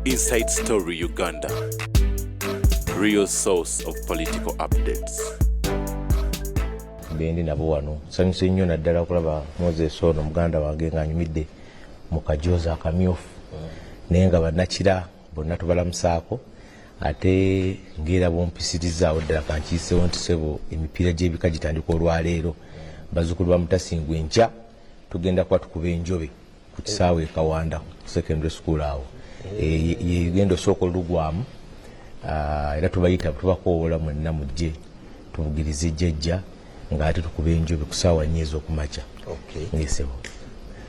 Inside Story Uganda, real source of political updates. Bendi nabo wano nsanyuse nnyo, naddala okulaba Moses ono muganda wange ng'anyumidde mu kajoozi akamyufu, naye nga bannakira bonna tubalamusaako. Ate ngaera bwompisirizzaawo ddala, kankiisewo nti sebo, emipiira gy'ebika gitandika olwaleero. Bazzukulu ba Mutasingwa, enkya tugenda kuba tukuba enjobe ku kisaawe e Kawanda ku secondary school awo. Ye genda osooka olugwamu. Era tubayita, tubakoowola mwenna mujje tubugirize jjajja ng'ate tukuba enjobe ku saawa 4 ez'okumakya. Ngesebo.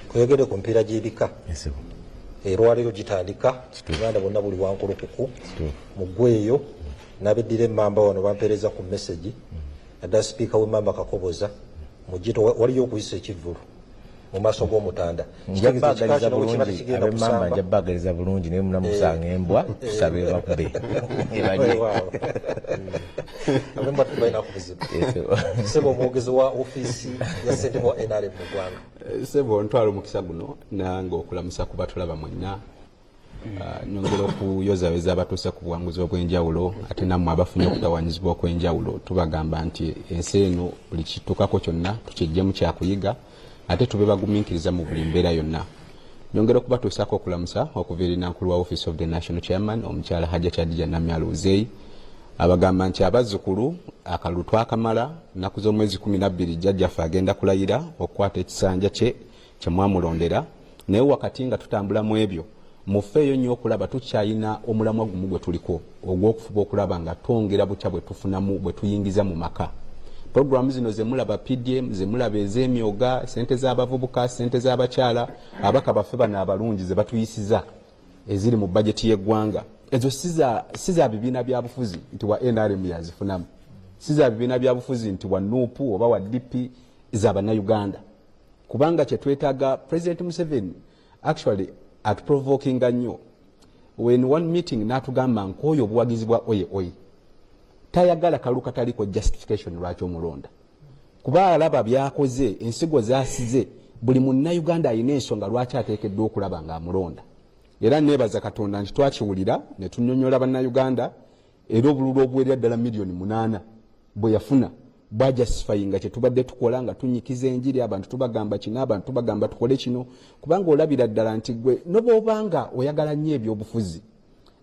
Kweyogere ku mpiira gy'ebika. Esebo. Olwaleero gitandika, Uganda bonna buli wankulukuku mugweeyo. N'abeddira emmamba wano bampeereza ku message, naddala sipiika w'emmamba Kakoboza mugito, waliyo okuyisa ekivvulu mu maaso g'omutanda. Nja Kitegeeza ekika baagaliza kino bwe kiba bulungi. tekigenda Ab'emmamba, kusamba. nja baagaliza bulungi, naye munamusanga embwa tusabe bakube ebadye. Weewaawo. Ab'emmamba tebalina ku buzibu. Esebo. Sebo, omwogezi wa ofiisi ya ssentebe wa NRM mu ggwanga. Sebo, ntwala omukisa guno nange okulamusa ku batulaba mwenna. Nyongera okuyozayoza abatuuse ku buwanguzi obw'enjawulo, ate nammwe abafunye okutawanyizibwa okw'enjawulo, tubagamba nti ensi eno buli kitukako kyonna tukijjemu kyakuyiga, ate tube bagumiikiriza mu buli mbeera yonna. Nyongera okubatuusaako okulamusa okuva eri nankulu wa Office of the National Chairman, omukyala Hajjat Hadija Namyalo Uzeyi, abagamba nti abazzukulu akalulu twakamala. Nnaku z'omwezi 12 jjajjaffe agenda kulayira okukwata ekisanja kye kyemwamulondera. Naye wakati nga tutambula mu ebyo, mufeeyo nnyo okulaba tukyayina omulamwa gumu gwe tuliko ogw'okufuba okulaba nga twongera butya bwe tufunamu, bwe tuyingiza mu maka. Puroguramu zino zemulaba, PDM zemulaba, ez'emyoga, sente z'abavubuka, sente z'abakyala, abaka baffe bano abalungi ze batuyisiza eziri mu bajeti y'eggwanga, ezo si za bibiina bya bufuzi nti wa NRM yazifunamu, si za bibiina bya bufuzi nti wa NUP oba wa DP, za Bannayuganda. Kubanga kyetwetaaga, President Museveni actually atuprovokinga nnyo. When one meeting n'atugamba nk'oyo obuwagizi bwa oye oye, tayagala kalulu kataliko justification lwaki omulonda, kuba alaba byakoze, ensigo zasize. Buli Munnayuganda alina ensonga lwaki ateekeddwa okulaba ng'amulonda. Era neebaza Katonda nti twakiwulira ne tunyonyola Bannayuganda, era obululu obuwerera ddala miliyoni 8 bwe yafuna bwajustifyinga kyetubadde tukola nga tunyikiza enjiri. Abantu tubagamba kino, abantu tubagamba tukole kino, kubanga olabira ddala nti gwe nobwobanga oyagala nnyo ebyobufuzi,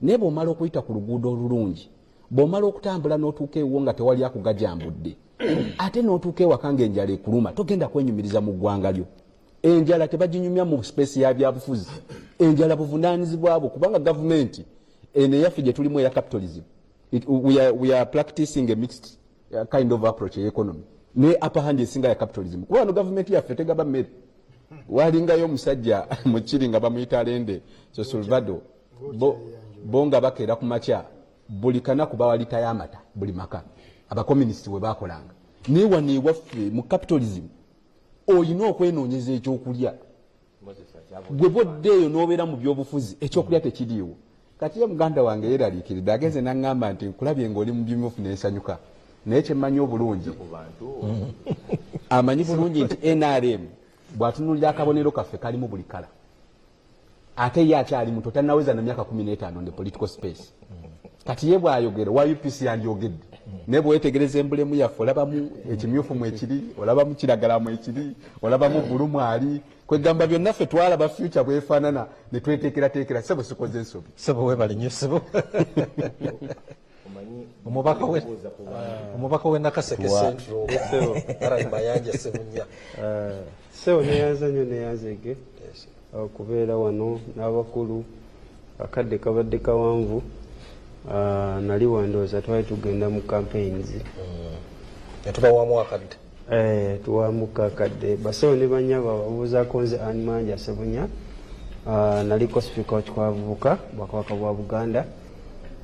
naye bw'omala okuyita ku luguudo olulungi, bw'omala okutambula n'otuuka ewuwo nga tewali akugajambudde, ate n'otuuka ewaka ng'enjala ekuluma, togenda kwenyumiriza mu ggwanga lyo. Enjala tebaginyumya mu space ya byabufuzi. Enjala buvunaanyizibwa bwo, kubanga gavumenti eno eyaffe gye tulimu eya capitalism, we are practicing a mixed kind of approach economy, ne upper hand esinga ya capitalism, kuba wano gavumenti yaffe tegaba mmere. Walingayo omusajja mukiri nga bamuyita Allende, so Salvador bo nga bakeera ku makya, buli kanaku bawa lita y'amata buli maka, abakomunisiti bwe bakolanga. Naye wano ewaffe mu capitalism oyina okwenoonyeza ekyokulya. Gwe bodde eyo n'obeera mu byobufuzi, ekyokulya tekiriiwo. Kati ye muganda wange yeeraliikiridde, agenze naŋŋamba nti nkulabye ng'oli mu bimyufu nensanyuka, naye kyemmanyi obulungi, amanyi bulungi nti NRM bw'atunuulira akabonero kaffe kalimu buli kala, ate ye akyali muto, tanaweza na myaka 15 in the political space. Kati ye bw'ayogera wa UPC yandyogedde, naye bwewetegereza emblem yaffe, olabamu ekimyufu mwekiri, olabamu kiragala mwekiri, olabamu bulu mwali. Kwegamba byonna ffe twalaba future bwefaanana ne tweteekerateekera. Sebo, sikoze ensobi? Sebo, webale nnyo sebo. Omubaka we Nakaseke Central, Alan Mayanja Sebunya. Sebo, neyanza nnyo, neyanzege okubeera wano n'abakulu. Akadde kabadde kawanvu. Nali wandowooza twali tugenda mu campaigns. Netubawamu akadde. Tuwamuka akadde. Basewo ne banyaba, babuuzaako nze Ann Manja Sebunya. Naliko sipiika w'Abavubuka Bwakabaka bwa Buganda.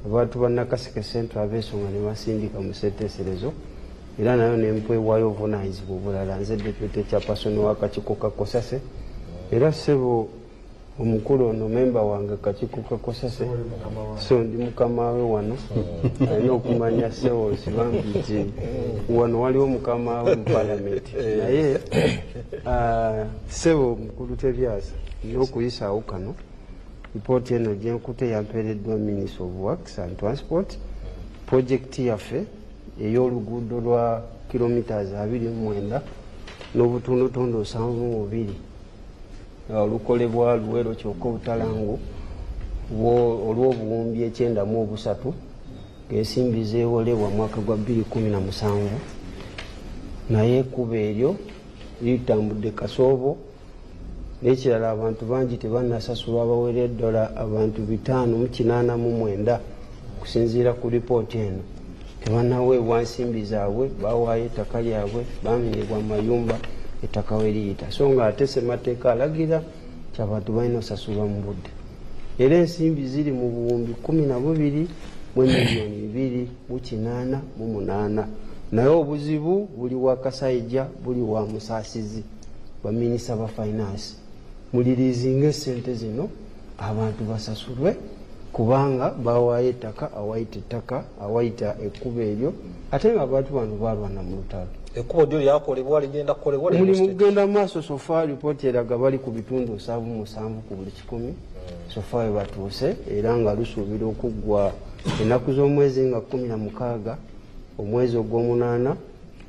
Abantu ba Nakaseke Central ab'ensonga ne basindika mu sseteeserezo, era nayo nempwebwayo obuvunanyizibwa obulala. Nze deputy chairperson w'akakiiko ka COSASE. Era ssebo omukulu ono memba wange kakiiko ka COSASE, so ndi mukama we wano. Alina okumanya, ssebo Nsibambi, nti wano waliwo mukama we mu palamenti. Naye ssebo mukulu Tebyasa, nina okuyisaawo kano. Ripooti eno gyenkute yampeereddwa Minister of Works and Transport. Projekiti yaffe ey'oluguudo lwa kilometers 29 n'obutundutundu 72 olukolebwa Luwero kyokka obutalangu olw'obuwumbi 93 ng'ensimbi zeewolebwa mwaka gwa 2017, naye ekkubo eryo litambudde kasoobo. N'ekirala, abantu bangi tebannasasulwa, abawera eddala abantu 589 okusinziira ku ripooti eno tebannaweebwa nsimbi zaabwe. Bawaayo ettaka lyabwe, bamenyebwa amayumba ettaka we liyita, so nga ate ssemateeka alagira nti abantu balina osasulwa mu budde. Era ensimbi ziri mu buwumbi 12 mu miliyoni 288, naye obuzibu buli wa Kasaija, buli wa Musaasizi. Baminisita ba finance, muliriizinga esente zino abantu basasulwe, kubanga bawaayo ettaka awayita ettaka awayita ekkubo eryo, ate nga abantu bano balwana mu lutalo. Ekkubo ddyo lyakolebwa, ligenda kukolebwa? Omulimu gugenda maaso. So far ripooti eraga bali ku bitundu 77 ku buli 100 so far we batuuse, era nga lusuubira okuggwa ennaku z'omwezi nga 16 omwezi ogw'omunaana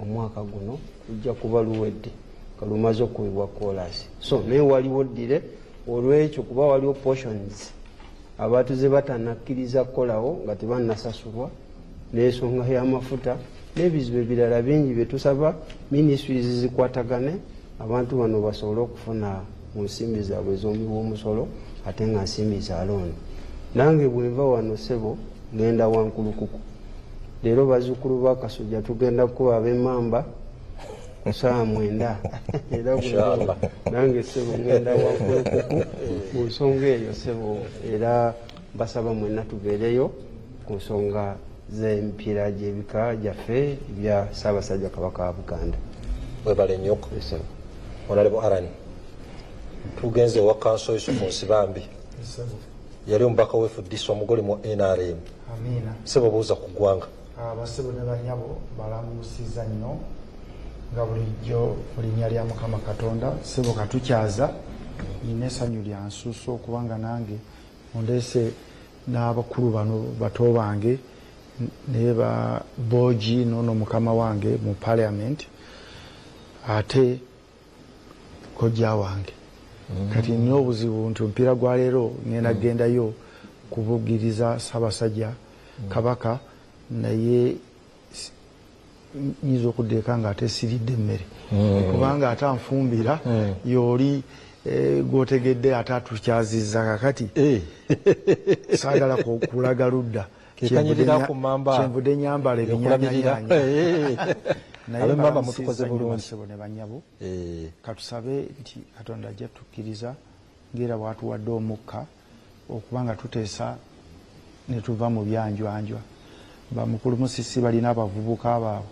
omwaka guno, lujja kuba luwedde nga lumaze okukubibwa koolaasi. So naye waliwo ddire olwekyo, kuba waliwo portions abantu ze batanakkiriza kukolawo nga tebannasasulwa, n'ensonga y'amafuta n'ebizibu ebirala bingi byetusaba ministries zikwatagane, abantu bano basobole okufuna mu nsimbi zaabwe ez'omuwi w'omusolo, ate nga nsimbi za looni. Nange bwenva wano, ssebo, ngenda Wankulukuku leero. Bazzukulu ba Kasujja tugenda kuba ab'emmamba ku 9:00, era Inshallah. nange, ssebo, ngenda Wankulukuku ku nsonga eyo, ssebo, era mbasaba mwenna tubeereyo ku nsonga z'emipiira gy'ebika gyaffe ebya Ssaabasajja Kabaka wa Buganda. Webale nnyo. Ssebo. Honorable Aran, tugenze ewa Kanso Yusufu Nsibambi, yali omubaka w'eFDC omugole mu NRM. Amiina. Sebo, buuza ku ggwanga. Abasebo ne banyabo, balamusiza nnyo nga bulijjo mu linnya lya Mukama Katonda. Sebo katukyaza, nina essanyu lya nsuusa okubanga nange ondeese n'abakulu bano bato bange, naye ba bogi noono mukama wange mu parliament, ate kojja wange. Kati nina obuzibu nti omupiira gwa leero ngenda gendayo kubugiriza Ssaabasajja Kabaka, naye nyinza okuddeeka nga ate siridde emmere, kubanga ate anfumbira yooli gwotegedde ate atukyaziza. Kakati saagala kulaga ludda. Kekanyirira ku mmamba. Kyenvudde nyambala Yokulabirira. ebinyanyanya. Naye Ab'emmamba mbalamusiza mutukoze nnyo, bulungi. Bassebo ne banyabo, katusabe nti Katonda ajja tukkiriza ngaera bwatuwadde omukka okuba nga tuteesa ne tuva mu byanjwanjwa. Bamukulu Musisi balina abavubuka baabwe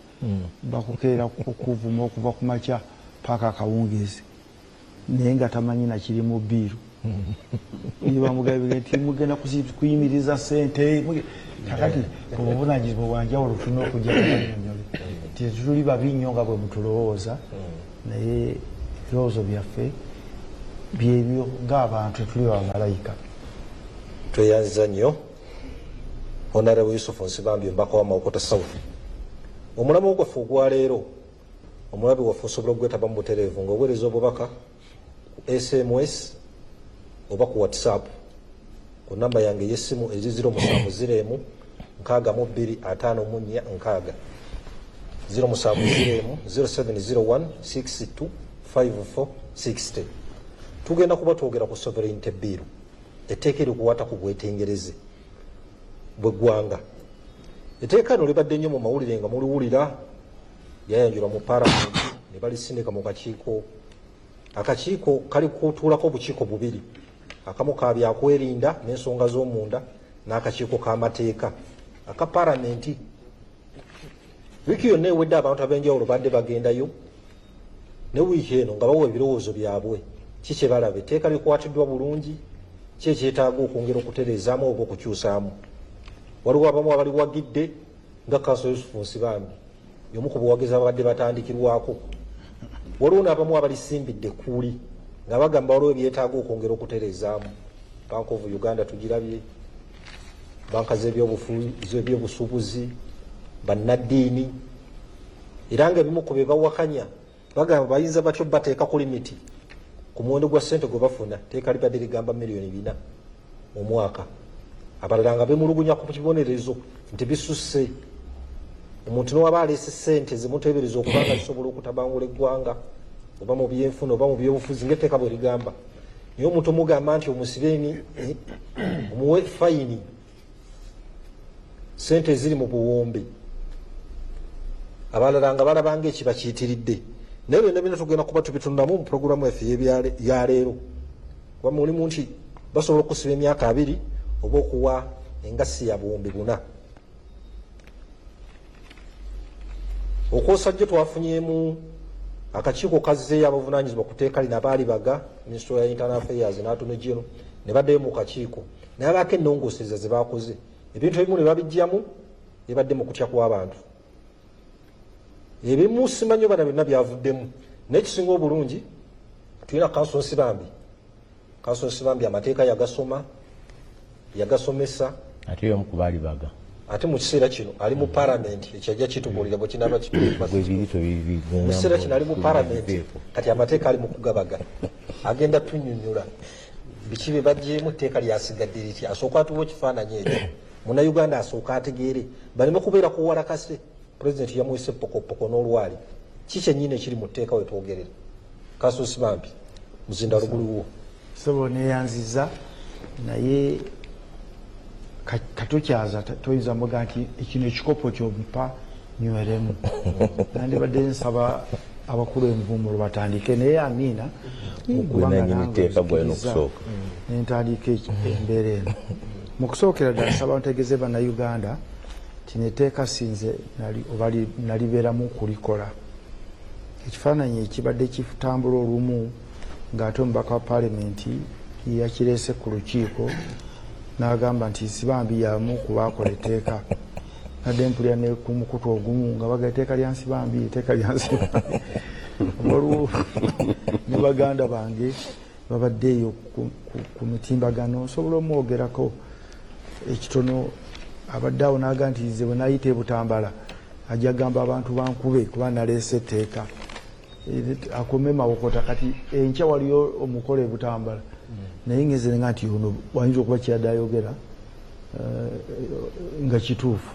bakukeera okuvuma okuva ku makya paaka akawungeezi, naye nga tamanyi nakiri mu bbiiru. Bamugambye nti mugenda kuyimiriza sente. Kakati obuvunanyizibwa bwanjawulo, tulina okujja kubanyonyole nti tetuli babi nnyo nga bwe mutulowooza, naye ebirowoozo byaffe byebyo ng'abantu, tetuli bamalayika. Tweyanziza nnyo Honorable Yusufu Nsibambi, omubaka wa Mawokota South. Omulamu gwaffe ogwaleero, omulabi waffe osobola okugwetaba mu butereevu ng'oweereza obubaka ku SMS oba ku WhatsApp ku namba yange ey'essimu eri 0701 62 54 60, 0701 0701 62 54 60. Tugenda kuba twogera ku Sovereignty Bill, etteeka erikuwata ku bwetengereze bw'eggwanga. Etteeka lino libadde nnyo mu mawulire nga muliwulira. Lyayanjulwa mu palamenti ne balisindika mu kakiiko. Akakiiko kali kutuulako obukiiko bubiri, akamu ka byakwerinda n'ensonga z'omunda n'akakiiko k'amateeka aka palamenti. Wiiki yonna ewedde abantu ab'enjawulo badde bagendayo, ne wiiki eno nga bawa ebirowoozo byabwe. Ki kye balaba? Etteeka likwatiddwa bulungi? Ki ekyetaaga okwongera okutereezaamu oba okukyusaamu? Waliwo abamu abaliwagidde nga Kanso Yusufu Nsibambi, y'omu ku buwagizi ababadde batandikirwako. Waliwo n'abamu abalisimbidde ekkuuli nga bagamba waliwo ebyetaaga okwongera okutereezaamu. Bank of Uganda tugirabye, banka z'ebyobusuubuzi, bannaddiini, era nga ebimu ku bye bawakanya bagamba bayinza batyo bateeka ku limiti ku muwendo gwa ssente gwe bafuna. Teeka libadde ligamba 4 million mu mwaka. Abalala nga bemulugunya ku kibonerezo nti bisusse, omuntu newaba aleese ssente zimuteebereza okubanga zisobola okutabangula eggwanga oba mu byenfuna oba mu byobufuzi ngaetteeka bwe ligamba, naye omuntu omugamba nti omusibe omuwe fayini sente eziri mu buwumbi, abalala nga balabanga ekiba kiyitiridde. Naye byonna byonna tugenda kuba tubitundamu mu puroguramu yaffe yaleero, kuba mulimu nti basobola okusiba emyaka 20 oba okuwa engasi ya 4000. Okwosa jjo twafunyemu akakiiko kazzeeyo abavunanyizibwa ku tteeka lino, abaali baga Ministry ya Internal Affairs n'Attorney General, ne baddayo mu kakiiko, naye abaako ennongoosereza ze baakoze, ebintu ebimu ne babijjamu ebadde mu kutya kw'abantu. Ebimu simanyi oba na byonna byavuddemu, naye kisinga obulungi tulina Counsel Nsibambi. Counsel Nsibambi amateeka yagasoma, yagasomesa. Ate yomu ku baali baga. Ate mu kiseera kino ali mu palamenti, ekyajja kitubuulira bwe kinaaba mu kiseera kino ali mu palamenti. Kati amateeka ali mu kugabaga, agenda tunyonyola biki bye bagyemu, etteeka lyasigadde litya. Asooka atuwa ekifaananyi ekyo, Munnayuganda asooka ategeere baleme kubeera ku walakase. Pulezidenti yamuwise pokopoko n'olwali ki kyennyini ekiri mu tteeka we twogerera. Counsel Nsibambi, muzindalo guliwo. Sebo, neyanziza, naye katukyaza toyinza muga nti kino ekikopo kyompa nyweremu. Nandibadde nsaba abakulu envumulo batandike, naye amiina. Okubanga nange nentandika embeera eno. Mu kusookera ddala nsaba ntegeeze Bannayuganda nti neteeka sinze oba nalibeeramu kulikola. Ekifaananyi ekibadde kitambula olumu ng'ate omubaka wa paalamenti yakireese ku lukiiko n'agamba nti Nsibambi yamu kubakola etteeka. Nadde mpulira ne ku mukutu ogumu nga baga etteeka lya Nsibambi, etteeka lya Nsibambi. Waliwo ne baganda bange babadde eyo ku mitimbagano, nsobola omwogerako ekitono. Abadde awo naga nti nze bwe nayita ebutambala ajja gamba abantu bankube kuba naleese etteeka akome Mawokota. Kati enkya waliyo omukolo ebutambala, naye ngeze nga nti ono wayinza okuba kyadde ayogera nga kituufu.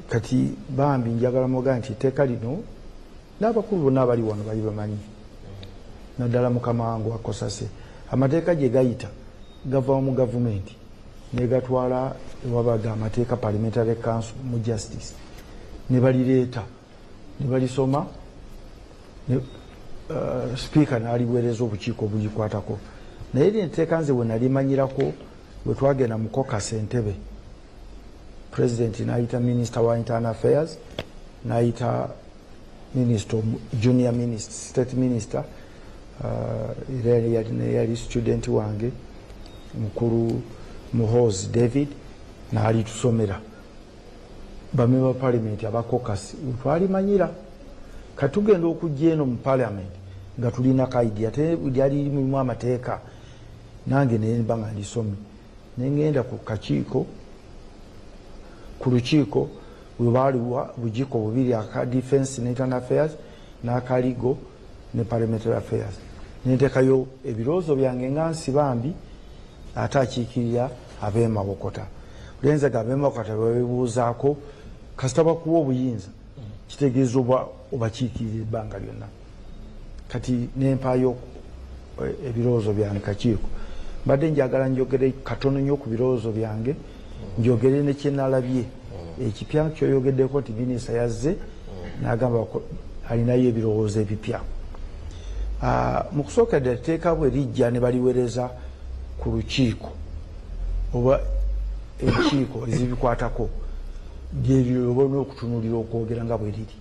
Kati bambi njagala muga nti etteeka lino n'abakulu bonna abali wano bali bamanyi, naddala mukama wange wakosase, amateeka gye gayita gava mu gavumenti negatwala ewabaga amateeka, Parliamentary Council mu Justice, ne balireeta ne balisoma ne Speaker n'aliweereza obukiiko obugikwatako. Naye lino etteeka nze bwe nalimanyirako bwe twagenda mu caucus Entebbe, President n'ayita Minister wa Internal Affairs, n'ayita minister, junior minister, state minister, era yali student wange mukulu Muhozi David, n'alitusomera bamemba parliament aba caucus. Twalimanyira katugenda okujja eno mu parliament nga tulina ka idea, ate lyali mulimu amateeka nange nemba nga ndisomye, nengenda ku kakiiko, ku lukiiko webaaliwa bujiiko bubiri, aka Defense ne Internal Affairs n'aka Legal ne Parliamentary Affairs, nentekayo ebirowoozo byange nga Nsibambi ate akiikirira ab'emawokota. Olenzaga ab'emawokota bebebuuzaako, kasita bakuwa obuyinza kitegeeza oba obakiikirira ebbanga lyonna. Kati nempaayo ebirowoozo byange kakiiko. Mbadde njagala njogere katono nnyo ku birowoozo byange, njogere ne kyenalabye ekipya kyoyogeddeko nti minisita yazze n'agamba alinayo ebirowoozo ebipya. Mu kusooka ddala etteeka bwe lijja ne baliweereza ku lukiiko oba enkiiko ezibikwatako, byebyo oba n'okutunuulira okwogera nga bwe riri.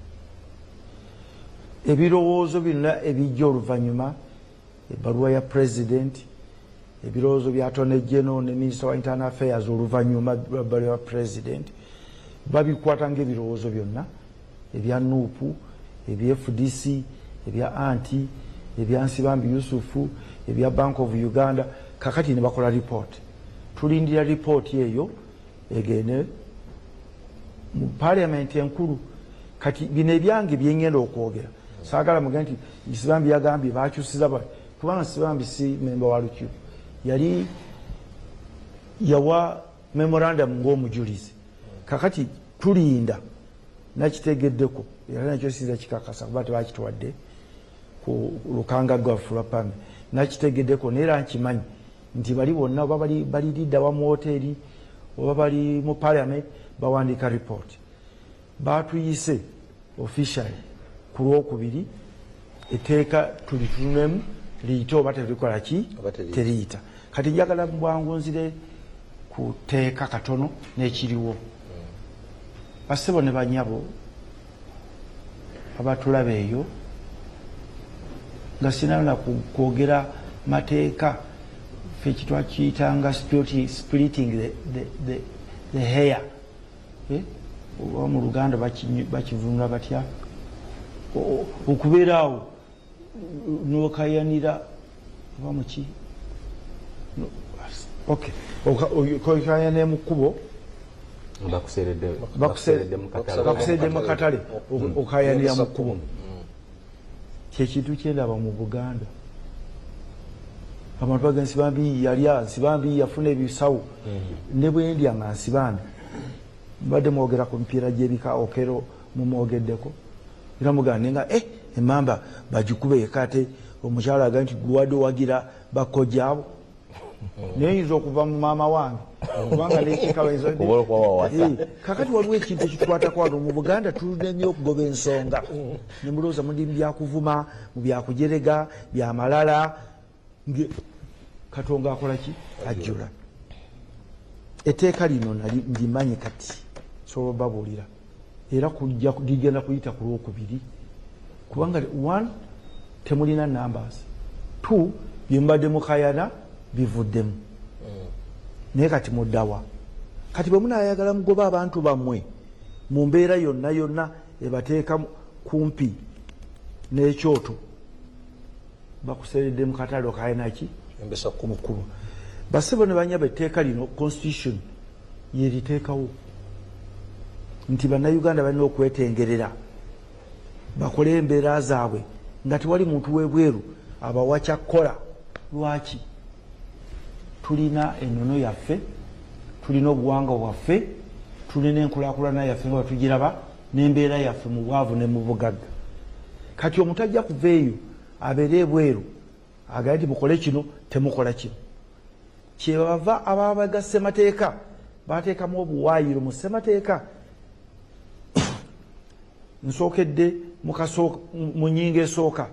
Ebirowoozo byonna ebijja oluvannyuma, ebbaluwa ya President, ebirowoozo bya Attorney General ne Minisita wa Internal Affairs oluvannyuma lwebbaluwa ya President, babikwata ngaebirowoozo byonna ebya NUP, ebya FDC, ebya anti, ebya Nsibambi Yusufu, ebya Bank of Uganda. Kakati ne bakola report. Tulindira ripooti eyo egende mu parliament enkulu. Kati bino ebyange byengenda okwogera, saagala mugende nti Nsibambi yagambye bakyusiza bali, kubanga Nsibambi si memba wa lukiiko, yali yawa memorandum ng'omujulizi. Kakati tulinda, nakitegeddeko era nakyo sinza kikakasa kuba tebakitwadde ku lukanga gwaffe lwa pame. Nakitegeddeko naye era nkimanyi nti bali bonna oba bali lidda wa mu woteeri oba bali mu parliament bawandiika report. Batuyise officially ku Lwokubiri, etteeka tulitunulemu liyite oba terikola ki, teriyita. Kati njagala bwangu nzire ku tteeka katono n'ekiriwo. Bassebo ne banyabo abatulaba eyo, nga sinana kwogera mateeka, ffe kitwakiyitanga splitting the hair, oba mu Luganda bakivunula batya? Okubeera awo nokayanira oba muki, okayanira mu kkubo, bakuseredde mu katale, okayanira mu kkubo. Kyekintu kyendaba mu Buganda. Abantu bagenda Nsibambi yalya, Nsibambi yafuna ebisawo. Ne bwendya nga Nsibambi, mbadde mwogera ku mipiira gy'ebika, Okero mumwogeddeko, era mugamba nga emamba bagikube eka, ate omukyala agamba nti gwewadde owagira bakojjaabo, naye yinza okuva mu maama wange kubanga nekika. Kakati waliwo ekintu ekitukwatako wano mu Buganda, tulemye okugoba ensonga nemulowooza muli mu byakuvuma, mu byakujerega, byamalala. Katonga akola ki? Ajjula. Etteeka lino ndimanyi kati sobola babuulira, era kujja ligenda kuyita ku Lwokubiri, kubanga one, temulina numbers, two, byemubadde mukayana bivuddemu. Naye kati muddawa? Kati bwe munaayagala mugoba abantu bammwe mu mbeera yonna yonna ebateeka kumpi n'ekyoto, bakuseredde mu katale, okayanaki mukkubo. Basebo ne banyaba, etteeka lino constitution yeriteekawo nti Bannayuganda balina okwetengerera, bakole embeera zaabwe nga tewali muntu webweru abawa kyakkola. Lwaki? Tulina enono yaffe, tulina obuwangwa bwaffe, tulina enkulaakulana yaffe nga bwetugiraba n'embeera yaffe mu bwavu ne mu bugagga. Kati omuntu ajja kuva eyo abeere ebweru agaye nti mukole kino, temukola kino. Kyebava ababaga ssemateeka bateekamu obuwaayiro mu ssemateeka. Nsookedde mu nnyingo esooka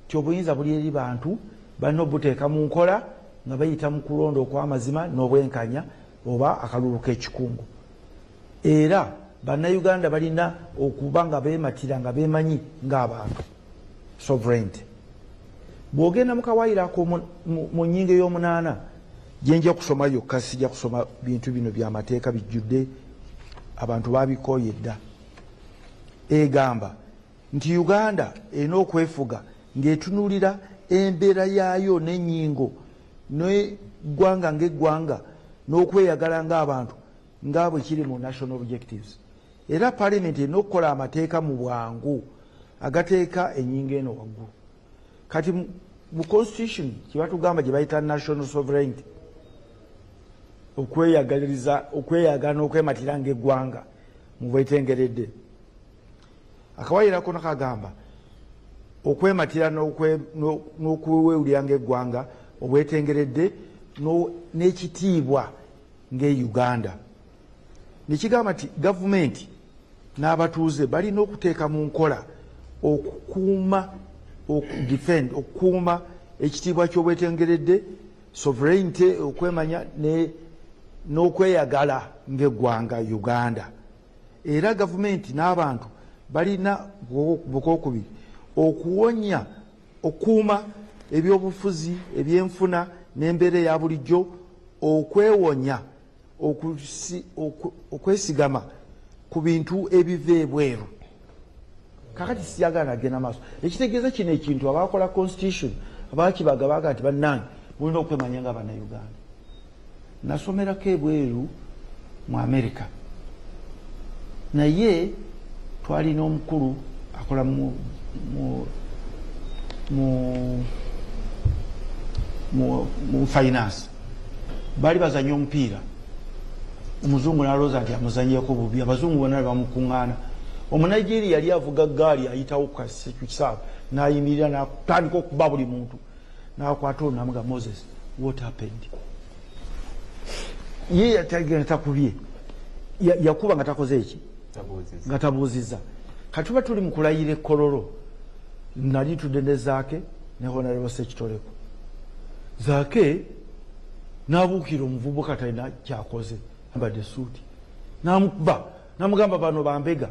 ti obuyinza buli eri bantu, balina obuteeka mu nkola nga bayita mu kulonda okw'amazima n'obwenkanya oba akalulu k'ekikungu. Era Bannayuganda balina okuba nga beematira nga beemanyi ng'abantu, sovereignty. Bw'ogenda mu kawaayiro ako mu nnyingo ey'omunaana, gyenja kusoma yokka, sijja kusoma bintu bino byamateeka bijjudde, abantu babikooye dda. Egamba nti Uganda erina okwefuga ng'etunuulira embeera yaayo n'ennyingo n'eggwanga ng'eggwanga n'okweyagala ng'abantu nga bwe kiri mu national objectives. Era parliament erina okukola amateeka mu bwangu agateeka ennyingo eno waggulu. Kati mu constitution kyebatugamba gye bayita national sovereignty, okweyagaliriza, okweyagala n'okwematira ng'eggwanga mu bwetengeredde. Akawaayiro kona kagamba okwematira n'okwewulira ng'eggwanga obwetengeredde n'ekitiibwa ng'e Uganda. Nekigamba nti gavumenti n'abatuuze balina okuteeka mu nkola okukuuma, defend, okukuuma ekitiibwa ky'obwetengeredde, sovereignty, okwemanya n'okweyagala ng'eggwanga Uganda. Era gavumenti n'abantu balina bukokubiri okuwonya, okukuuma ebyobufuzi, ebyenfuna n'embeera eya bulijjo, okwewonya okwesigama ku bintu ebiva ebweru. Kakati siyagala nagenda maaso. Ekitegeeza kino ekintu abakola constitution abakibaga baga nti bannange mulina okwemanya nga Bannayuganda. Nasomerako ebweru mu America, naye twalina omukulu akola mu finance. Baali bazanya omupiira, omuzungu nalowooza nti amuzanyeko bubi. Abazungu bonna ne bamukuŋŋaana. Omunigeria yali avuga gaali ayitawo ku kisaawe, n'ayimirira, n'atandika okuba buli muntu, n'akwata ono namuga, "Moses, what happened?" Ye yatagenda takubye. Yakuba nga takoze eki, nga tabuuziza. Kati tuba tuli mu kulayira ekkololo, nali tudde ne Zaake ne Honorable Sekitoleko. Zaake n'abuukira omuvubuka talina kyakoze, ambadde suuti, n'amukuba, n'amugamba, "Bano bambega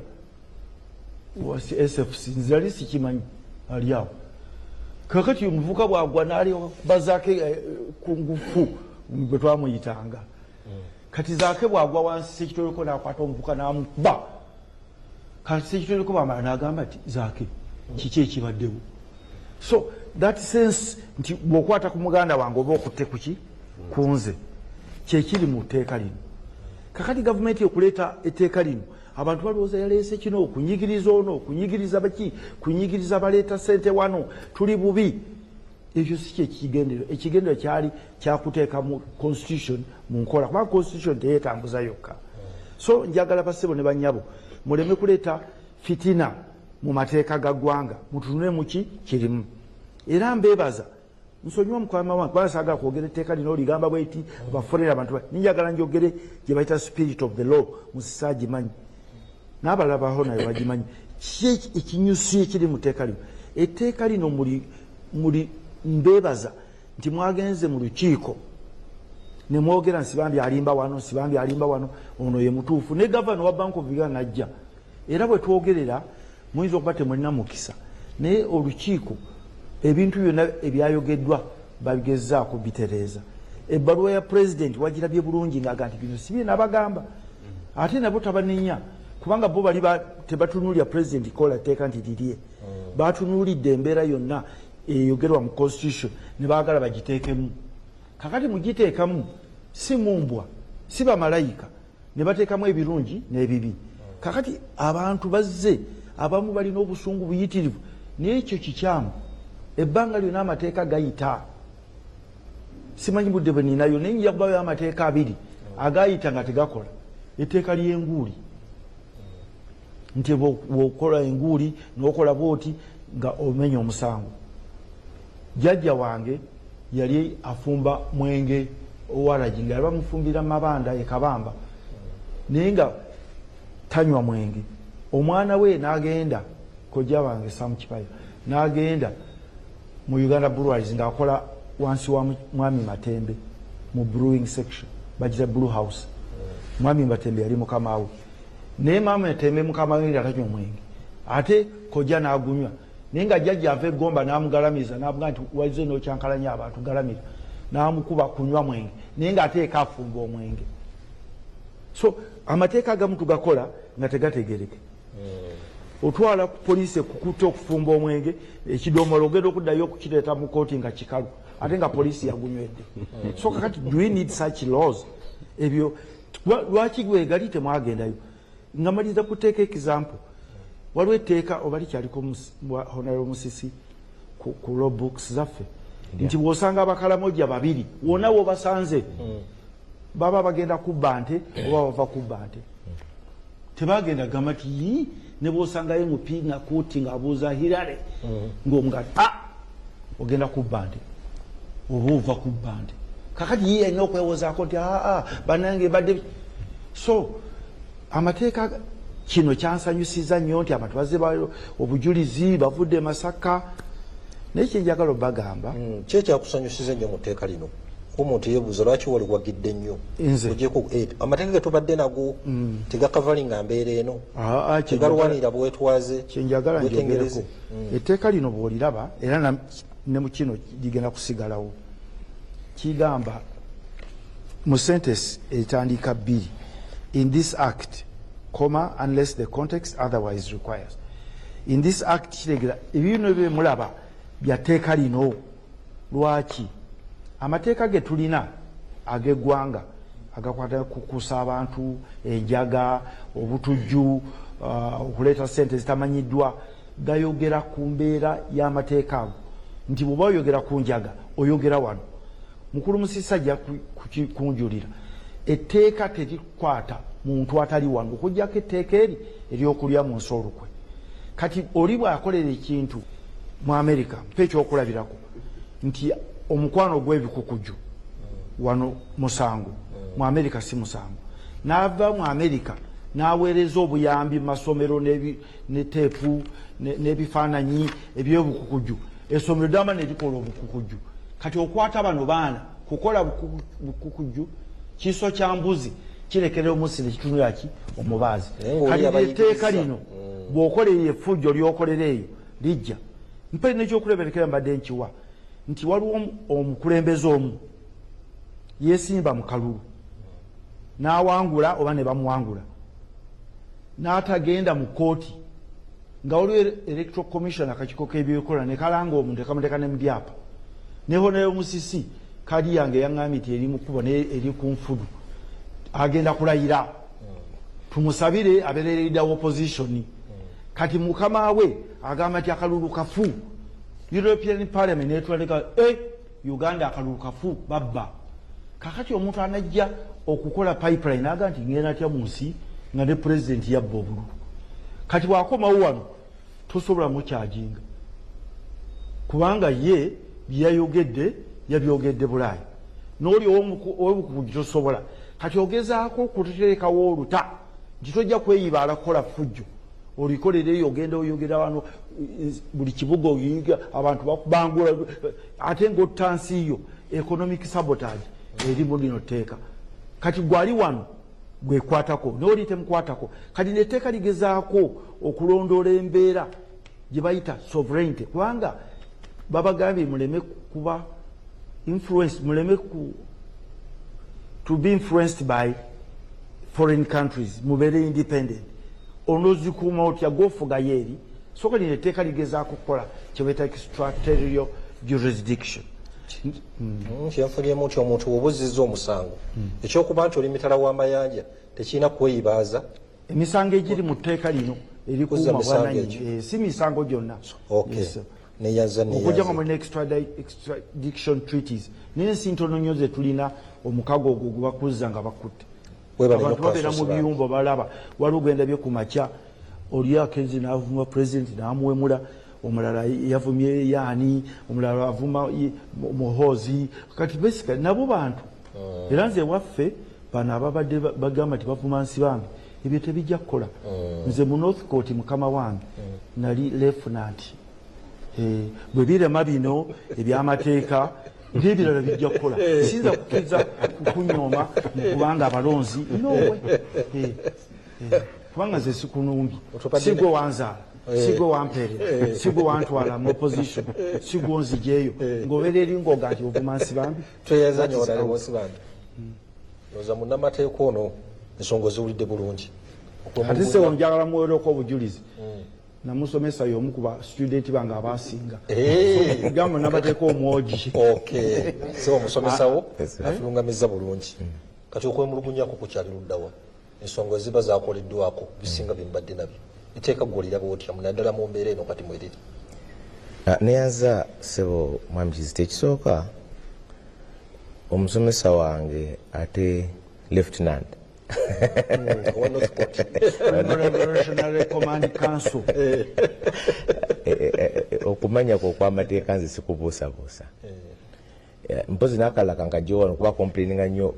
wa SFC." Nze yali sikimanyi ali awo. Kakati omuvubuka bwagwa n'alikuba Zaake ku ngufu bwe twamuyitanga. Kati Zaake bwagwa wansi, Sekitoleko n'akwata omuvubuka n'amukuba. Kati Sekitoleko bwamala n'agamba nti, "Zaake, kiki ekibaddewo?" So that sense nti bw'okwata ku muganda wange oba okutte kuki ku nze, kyekiri mu tteeka lino. Kakati gavumenti okuleeta etteeka lino, abantu balowooza yaleese kino okunyigiriza ono, okunyigiriza baki, kunyigiriza baleeta sente wano, tuli bubi. Ekyo si kyekigendererwa. Ekigendererwa kyali kyakuteeka mu constitution mu nkola, kubanga constitution teyeetambuza yokka. So njagala basebo ne banyabo muleme kuleeta fitina mu mateeka ga ggwanga, mutunule muki kirimu. Era mbeebaza, nsonyiwa mukama wange, kubanga saagala kwogera etteeka lino ligamba bweti bafolera abantu. Ninjagala njogere gye bayita spirit of the law. Musisi agimanyi n'abalala baho naye bagimanyi. Ki ekinyusi ekiri mu tteeka lino? Etteeka lino muli mbeebaza nti mwagenze mu lukiiko ne mwogera, Nsibambi alimba wano, Nsibambi alimba wano, ono ye mutuufu. Ne gavana wa Bank of Uganda najja. Era bwe twogerera muyinza okuba temulina mukisa, naye olukiiko ebintu byonna ebyayogeddwa babigezaako bitereeza. Ebbaluwa ya Pulezidenti wagirabye bulungi ngaaga nti bino si bye nabagamba. Ate nabo tabanenya, kubanga bo bali tebatunuulira Pulezidenti kola tteeka nti lirye. Batunuulidde embeera yonna eyogerwa mu constitution ne baagala bagiteekemu. Kakati mugiteekamu si mumbwa, si bamalayika, ne bateekamu ebirungi n'ebibi. Kakati abantu bazze, abamu balina obusungu buyitirivu, naye ekyo kikyamu. Ebbanga lyonna amateeka gayita. Simanyi budde bwe ninayo, naye nja kubayo amateeka abiri agayita nga tegakola. Etteeka ly'enguuli, nti bw'okola enguuli n'okola bwoti nga omenya omusango. Jjajja wange yali afumba mwenge owaragi, nga yali bamufumbira mabanda ekabamba, naye nga tanywa mwenge. Omwana we n'agenda, kojja wange Sam Kipaya, n'agenda mu Uganda Breweries ng'akola wansi wa Mwami Matembe mu brewing section, bagira brew house. Mwami Matembe yali mukama we, naye Mwami Matembe mukama we nga tanywa omwenge, ate kojja n'agunywa. Naye nga jjajja ava egomba n'amugalamiza, n'amugaa nti, "Walize n'okyankalanya abantu, galamira." N'amukuba kunywa mwenge, naye ng'ateeka afumba omwenge. So amateeka agamu tugakola nga tegategereke. Otwala ku poliisi ekukutta okufumba omwenge, ekidomola ogenda okuddayo okukireeta mu kooti nga kikalu, ate nga poliisi yagunywedde. So kakati do we need such laws? Ebyo lwaki gwegali temwagendayo? Nga maliriza kuteeka example, waliwo etteeka oba likyaliko, Honorable Musisi, ku law books zaffe, nti bw'osanga Abakalamoja babiri wonna wobasanze, baba bagenda kubba nte oba bava kubba nte. Tebagenda gamba nti, "Yii," ne bwosangayo mupi nga kooti ng'abuuza Hirale ng'omugati, "A ogenda kubba nte oba ova kubba nte?" Kakati ye alina okwewozaako nti, "Aa, bannange badde." So amateeka kino kyansanyusiza nnyo nti abantu bazze obujulizi bavudde e Masaka, naye kyenjagala obagamba Ki ekyakusanyusiza ennyo mu tteeka lino? Omuntu yeebuuza lwaki waliwagidde nnyo. Nze? Ogyeko amateeka ge tubadde nago tegakavalinga mbeera eno, Ah, ah, tegalwanirira bwetwaze, kyenjagala bwetengereze. njogereko, etteeka lino bw'oliraba era ne mu kino ligenda kusigalawo, kigamba mu sentence etandika bbiri, "In this act comma unless the context otherwise requires." "In this act" kiregera ebibino byemulaba bya tteeka lino. Lwaki amateeka ge tulina ag'eggwanga Agakwata kukusa abantu, enjaga, obutujju, okuleeta sente zitamanyiddwa, gayogera ku mbeera y'amateeka ago. Nti bw'oba oyogera ku njaga, oyogera wano. Mukulu Musisi ajja kunjulira. Etteeka terikwata muntu atali wano, okuggyako etteeka eri eryokulya mu nsi olukwe. Kati oli bw'akolera ekintu mu Amerika, mpa ekyokulabirako nti omukwano gw'ebikukuju wano musango, mu Amerika si musango. N'ava mu Amerika n'aweereza obuyambi mu masomero ne teepu n'ebifaananyi ebyobukukuju, essomero ddamba ne likola obukukuju. Kati okwata bano baana kukola bukukuju, kiso kya mbuzi kirekera omusi ne kitunula ki omubaazi. Kati etteeka lino bw'okola eyo effujjo ly'okolera eyo lijja. Mpa n'ekyokuleberekera mbadde nkiwa nti waliwo omukulembeze omu yeesimba mu kalulu n'awangula oba ne bamuwangula, n'atagenda mu kkooti, nga waliwo Electoral Commission, akakiiko k'ebyekola ne kalanga omuntu, ekamuteeka ne mu byapa. Ne Honorable Musisi kadi yange yaŋŋambye nti eri mu kkubo naye eri ku nfudu, agenda kulayira, tumusabire abeere leader wa opposition. Kati mukama we agamba nti akalulu kafu. European Parliament netwaleka Uganda akalulu kafu, babba. Kakati omuntu anajja okukola pipeline aga nti ngenda atya mu nsi nga ne president yabba obululu? Kati bw'akomawo wano tosobola mukyajinga, kubanga ye byeyayogedde yabyogedde Bulaaya, n'oli ow'obukugu tosobola. Kati ogezaako okuteekawo oluta nti tojja kweyibaala kukola ffujjo, olikolera eyo, ogenda oyogera wano buli kibuga oyiga abantu bakubangula, ate ng'otta nsi yo. Economic sabotage eri mu lino tteeka. Kati gwali wano gwekwatako n'oli temukwatako. Kati netteeka ligezaako okulondoola embeera gye bayita sovereignty, kubanga babagambye muleme kuba influence, muleme ku to be influenced by foreign countries, mubeere independent. Onozikuuma otya gwofugayo eri? Soka lino etteeka ligezaako kukola kye bayita extraterritorial jurisdiction. Kyenfunyemu nti omuntu wobuzizza omusango, ekyokuba nti oli mitala w'amayanja tekirina kweyibaaza. Emisango egiri mu tteeka lino erikuuma bwananyini, si misango gyonna. Neyanza. Okujja nga mulina extradition treaties n'ensi ntono nnyo ze tulina omukago ogwo gubakuzza nga bakutte. Abantu babeera mu biyumba, balaba waliwo gwendabye ku makya, oli akenzi n'avuma president n'amuwemula, omulala yavumye yaani, omulala avuma Muhoozi. Kati basically nabo bantu. Era nze waffe bano ababadde bagamba nti bavuma Nsibambi, ebyo tebijja kukola. Nze mu North Court mukama wange nali lieutenant. Bwe birema bino ebyamateeka n'ebirala bijja kukola. Siyinza kukkiriza kukunyooma kubanga abalonzi nowe, kubanga nze sikunumbi, sigwe wanzaala, sigwe wampeerera, sigwe wantwala mu opposition, sigwe onzijeeyo ng'obeera eri ng'oga nti ovuma Nsibambi. Tweyanza nnyo, Honorable Nsibambi. Ndowooza munnamateeka ono ensonga oziwulidde bulungi. Ate sewo njagala muwereko obujulizi, namusomesa, y'omu ku ba student bange abasinga gamba namateeka omwogi. Okay, so omusomesawo atulungamiza bulungi. Kati okwemulugunyako kukyali luddawa? Ensonga eziba zakoleddwako bisinga byembadde nabyo, etteeka gwoliraba otya, naddala mu mbeera eno kati mweriri? Neyanza sebo mwami Kizito. Ekisooka, omusomesa wange ate lieutenant owa Northcourt. Revolutionary Command Council. Okumanya kwe okwamateeka nze sikubuusabuusa. Mpozi n'akalala kankajja wano kuba complaininga nnyo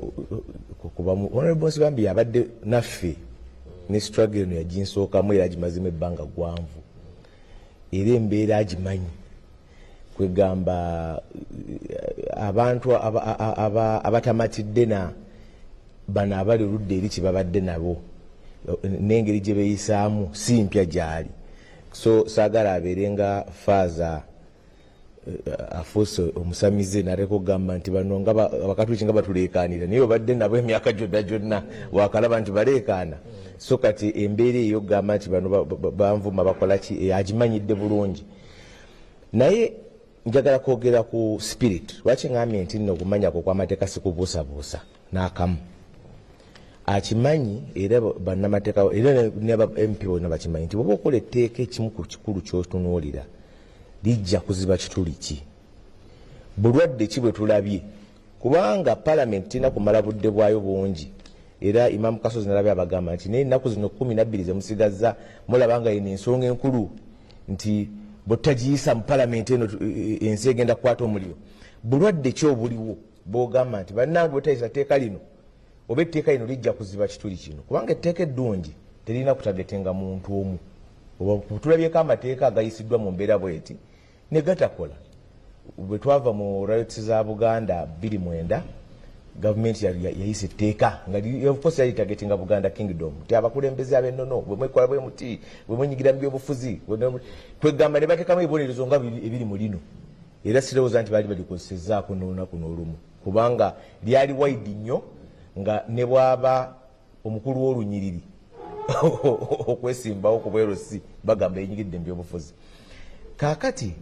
kuba Honorable Nsibambi yabadde naffe ne struggle eno yaginsookamu era agimazeemu ebbanga gwanvu, era embeera agimanyi. Kwegamba abantu abatamatidde na bano abali oludda eri kyebabadde nabo n'engeri gye beeyisaamu si mpya gyali. So saagala abeere nga faaza afuuse omusamize nateeka okugamba nti bano nga Abakatuliki nga batuleekaanira, naye obadde nabo emyaka gyonna gyonna wakalaba nti baleekaana. So kati embeera eyo okugamba nti bano banvuma bakola ki, agimanyidde bulungi. Naye njagala kwogera ku spirit. Lwaki ngambye nti nno okumanyako okwamateeka sikubuusabuusa n'akamu? Akimanyi era bannamateeka era ne ba MP bonna bakimanyi nti bw'oba okola etteeka, ekimu ku kikulu ky'otunuulira, lijja kuziba kituli ki, bulwadde ki bwe tulabye, kubanga palamenti terina kumala budde bwayo bungi. Era Imamu Kasozi nalabye abagamba nti naye ennaku zino 12 zemusigazza, mulaba nga yino ensonga enkulu nti bwetutagiyisa mu palamenti eno, ensi egenda kukwata omuliro. Bulwadde ki obuliwo bwogamba nti bannange, bwetayisa tteeka lino oba etteeka lino lijja kuziba kituli kino? Kubanga etteeka eddungi terina kutargetinga muntu omu. Oba tulabyeko amateeka agayisiddwa mu mbeera bweti ne gatakola. Bwe twava mu riots za Buganda 29, gavumenti yayisa etteeka nga of course yali targetinga Buganda Kingdom, nti abakulembeze ab'ennono bwe mwekola bwe muti, bwe mwenyigira mu byobufuzi, kwegamba ne bateekamu ebibonerezo nga ebiri mu lino. Era sirowooza nti baali balikozesaako n'olunaku n'olumu, kubanga lyali wide nnyo, nga ne bwaba omukulu w'olunyiriri okwesimbawo ku bwerusi bagamba yenyigidde mu byobufuzi. Kaakati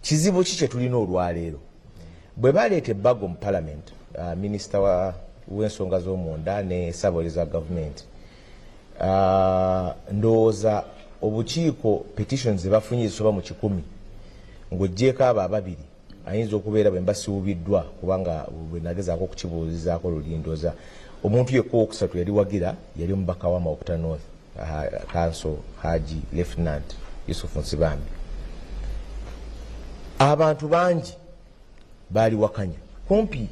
kizibu ki kye tulina olwaleero? Bwe baleeta ebbago mu parliament, minisita w'ensonga z'omunda ne ssabawolereza wa gavumenti, ndowooza obukiiko petitions zebafunye zisoba mu 100, ng'oggyeeko abo ababiri ayinza okubeera bwe mba siwubiddwa, kubanga bwe nagezaako okukibuuzizaako luli, ndowooza omuntu yekka owokusatu yali wagira yali omubaka wa Mawokota North Council, Haji Lieutenant Yusuf Nsibambi. Abantu bangi baali wakanya, kumpi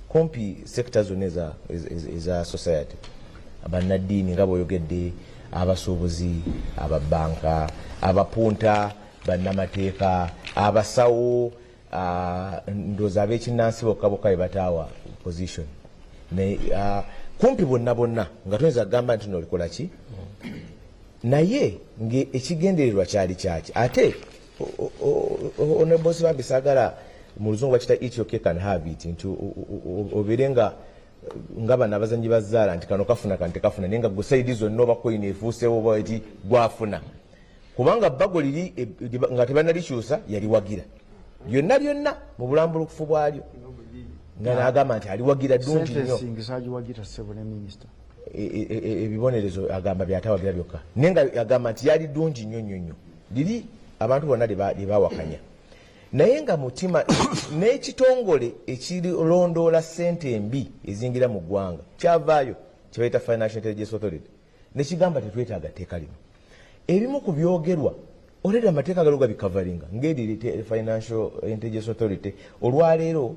kumpi sector zonna eza society, bannaddiini nga bw'oyogedde, abasuubuzi, ababanka, abapunta, bannamateeka, abasawo, ndowooza ab'ekinnansi bokka bokka be bataawa position. Kumpi bonna bonna nga toyinza kugamba nti nolikola ki. Naye ekigendererwa kyali kyaki? Ate honorable Nsibambi, saagala, mu Luzungu bakita "eat your cake and have it", nti obeere nga bano abazanyi bazaala nti kano kafuna, kano tekafuna, naye nga gwe side zonna oba koyina efuusewo oba eti gwafuna, kubanga bbago liri nga tebanalikyusa yaliwagira lyonna lyonna mu bulambulukufu bwalyo, nga n'agamba nti aliwagira ddungi nnyo. Sentencing sagiwagira, ssebo ne minisita. Ebibonerezo agamba byatawagira byokka, naye nga agamba nti yali ddungi nnyo nnyo nnyo liri, abantu bonna lyebawakanya. Naye nga mutima n'ekitongole ekirondoola ssente embi ezingira mu ggwanga kyavaayo, kyebayita Financial Intelligence Authority, nekigamba tetwetaaga tteeka lino. Ebimu ku byogerwa already amateeka galiwo gabicoveringa, ngeri Financial Intelligence Authority olwaleero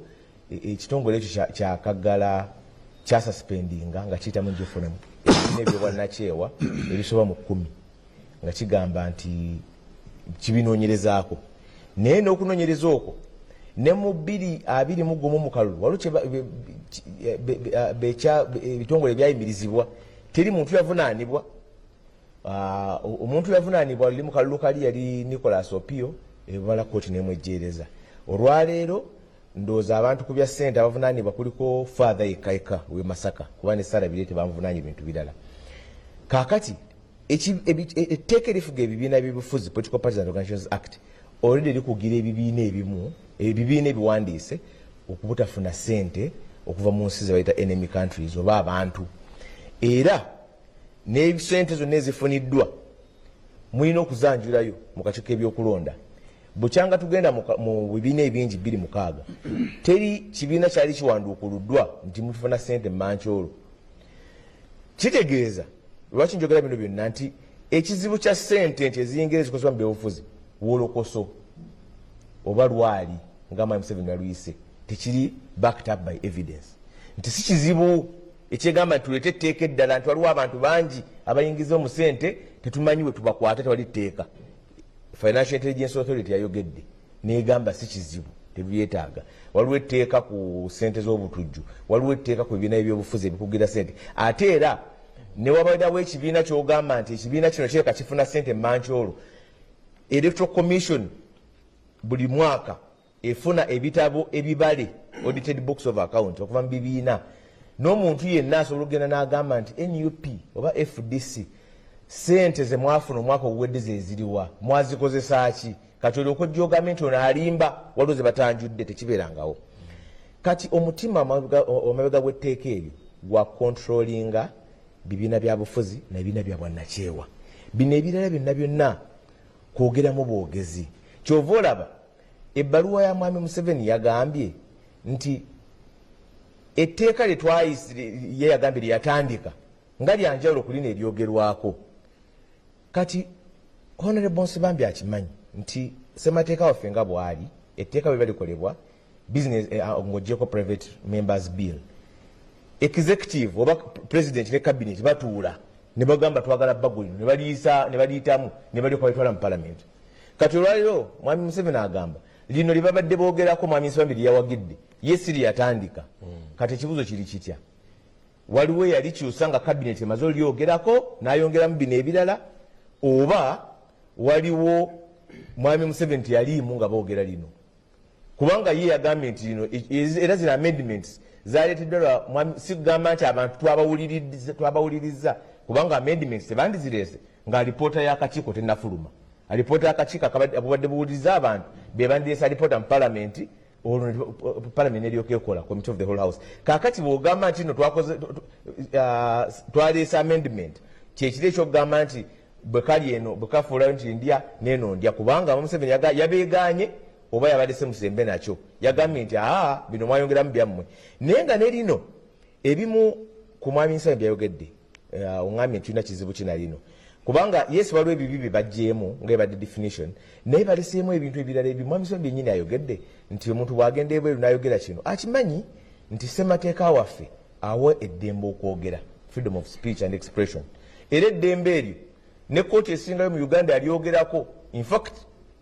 ekitongole ekyo kyakaggala, kyasuspendinga nga kiyitamu njefunemu ebibiina ebyobwannakyewa ebisoba mu 10, nga kigamba nti kibinoonyerezaako. Naye n'okunoonyereza okwo ne mu 2021 mu kalulu waliwo ebitongole byayimirizibwa, teri muntu yavunaanibwa. Omuntu yavunaanibwa luli mu kalulu kali yali Nicholas Opio, ebala kooti nemwejjeereza. Olwaleero ndowooza abantu ku bya ssente abavunaanibwa kuliko Father yekka yekka we Masaka, kuba ne Sara Bireete bamuvunaanye ebintu birala. Kaakati etteeka erifuga ebibiina by'ebyobufuzi, Political Parties and Organizations Act, already likugira ebibiina ebimu, ebibiina ebiwandiise, okubutafuna ssente okuva mu nsi ze bayita enemy countries oba abantu. Era n'esente zonna ezifuniddwa mulina okuzanjulayo mu kakiiko k'ebyokulonda. Bukyanga tugenda mu bibiina ebingi 26, teri kibiina kyali kiwanduukuluddwa nti mufuna sente mumankyolo. Kitegeeza lwaki njogera bino byonna, nti ekizibu kya sente nti eziyingira ezikozebwa mu byobufuzi wolokoso oba lwali nga Mwami Museveni yaluyise, tekiri backed up by evidence, nti si kizibu ekyegamba nti tuleete etteeka eddala, nti waliwo abantu bangi abayingiza omu sente tetumanyi we tubakwata, tewali tteeka. Financial Intelligence Authority yayogedde negamba si kizibu, tebyetaaga. Waliwo etteeka ku sente z'obutujju, waliwo etteeka ku bibiina ebyobufuzi ebikugira sente. Ate era newabeerawo ekibiina kyogamba nti ekibiina kino kireka kifuna sente mankyolo, Electoral Commission buli mwaka efuna ebitabo ebibale, audited books of account, okuva mu bibiina, n'omuntu yenna asobola okugenda n'agamba nti NUP oba FDC, sente ze mwafuna omwaka oguwedde zeziriwa, mwazikozesa ki? Kati olyoka ojja ogambe nti ono alimba, waliwo ze batanjudde, tekibeerangawo. Kati omutima amabega gw'etteeka eryo gwa controllinga Bibiina bya bufuzi nabibiina bya bwannakyewa. Bino ebirala byonna byonna kwogeramu bwogezi. Kyova olaba ebbaluwa ya Mwami Museveni yagambye nti etteeka ye yagambye lyeyatandika nga lyanjawulo ku lino eryogerwako. Kati Honorable Nsibambi akimanyi nti ssemateeka waffe nga bw'ali, etteeka bwe balikolebwa business, ng'oggyeko private members bill, executive oba president ne cabinet batuula ne bagamba twagala bbago lino, ne baliyisa ne baliyitamu ne balyoka balitwala mu parliament. Kati olwaliro Mwami Museveni agamba lino lye babadde boogerako, Mwami Nsibambi lyeyawagidde, ye si lyeyatandika. Kati ekibuuzo kiri kitya? Waliwo eyalikyusa nga cabinet emaze olyogerako n'ayongeramu bino ebirala, oba waliwo Mwami Museveni teyaliimu nga boogera lino? Kubanga ye yagambye nti lino era zino amendments zaleeteddwa lwa sigamba nti abantu twabawuliriza, kubanga amendments tebandizireese nga alipoota y'akakiiko tennafuluma. Alipoota y'akakiiko abubadde buwuliriza abantu be bandireese alipoota mu palamenti, olwo palamenti neryoka ekola committee of the whole house. Kaakati bw'ogamba nti no twaleese amendment, kyekiri ekyokugamba nti bwe kali eno bwe kafuulayo nti ndya neeno ndya, kubanga Museveni yabeegaanye oba yabalese musembe nakyo, yagambye nti aa bino mwayongeramu byammwe. Naye nga ne lino ebimu ku Mwami Nsibambi byayogedde, oŋŋambye nti tulina kizibu kina lino, kubanga yes, waliwo ebibi bye baggyeemu nga ebadde definition, naye baleseemu ebintu ebirala ebi Mwami Nsibambi byennyini ayogedde nti omuntu bw'agenda ebweru n'ayogera kino, akimanyi nti ssemateeka waffe awa eddembe okwogera, freedom of speech and expression, era eddembe eryo ne kooti esingayo mu Uganda yalyogerako. Infact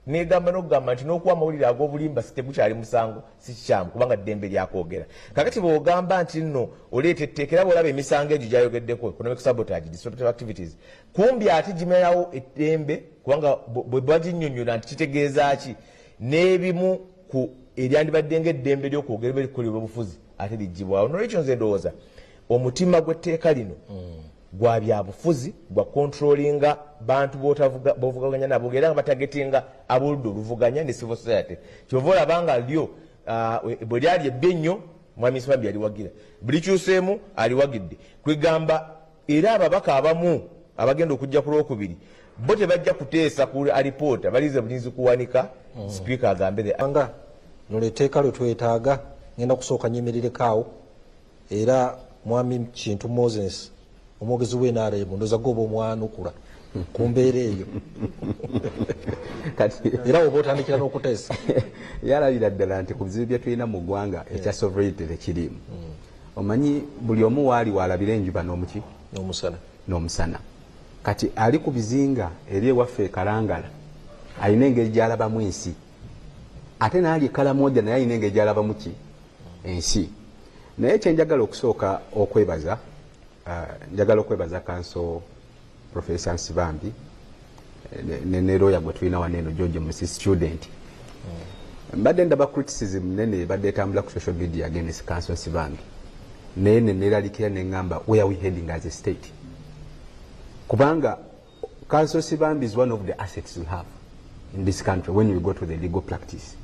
negamba n'okugamba nti n'okuwa amawulire ag'obulimba si tegukyali musango, si kikyamu, kubanga ddembe lyakwogera. Kakati bw'ogamba nti nno oleeta etteeka, era bw'olaba emisango egyo gyayogeddeko, economic sabotage, disruptive activities, kumbi ate gimerawo eddembe, kubanga bwe baginnyonnyola nti kitegeeza ki, n'ebimu ku eryandibadde ng'eddembe ly'okwogera berikolebwa obufuzi ate ligibwawo. Nolwekyo nze ndowooza omutima gw'etteeka lino gwa byabufuzi, gwa controllinga bantu bovuganya nabo, era nga batargetinga ab'oludda oluvuganya ne civil society. Kyova olaba nga lyo bwe lyali ebbi ennyo, Mwami Nsibambi yaliwagira, bulikyuseemu aliwagidde. Kwegamba era ababaka abamu abagenda okujja ku Lwokubiri bo tebajja kuteesa ku alipoota, balize bulinzi kuwanika sipiika agambe. Nga nono etteeka lwe twetaaga, ngenda kusooka nyimirireko awo. Era Mwami Kintu Moses, omwogezi w'NRM, ndoza goba omwanukula ku mbeera eyo. Kati era oba otandikira n'okuteesa. Yalabira ddala nti ku bizibu bye tulina mu ggwanga, ekya sovereignty tekiriimu. Omanyi buli omu waali walabira enjuba n'omuki n'omusana. N'omusana. Kati ali ku bizinga eri ewaffe e Kalangala alina engeri gy'alabamu ensi, ate n'ali e Kalamoja naye alina engeri gy'alabamu ki ensi. Naye kyenjagala okusooka okwebaza, njagala okwebaza Counsel Professor Nsibambi ne lawyer gwe tulina wano eno, George Musi student. Mbadde ndaba criticism nene ebadde etambula ku social media against Counsel Nsibambi, naye neneraliikira neŋŋamba, where we heading as a state? Kubanga Counsel Nsibambi is one of the assets we have in this country when we go to the legal practice.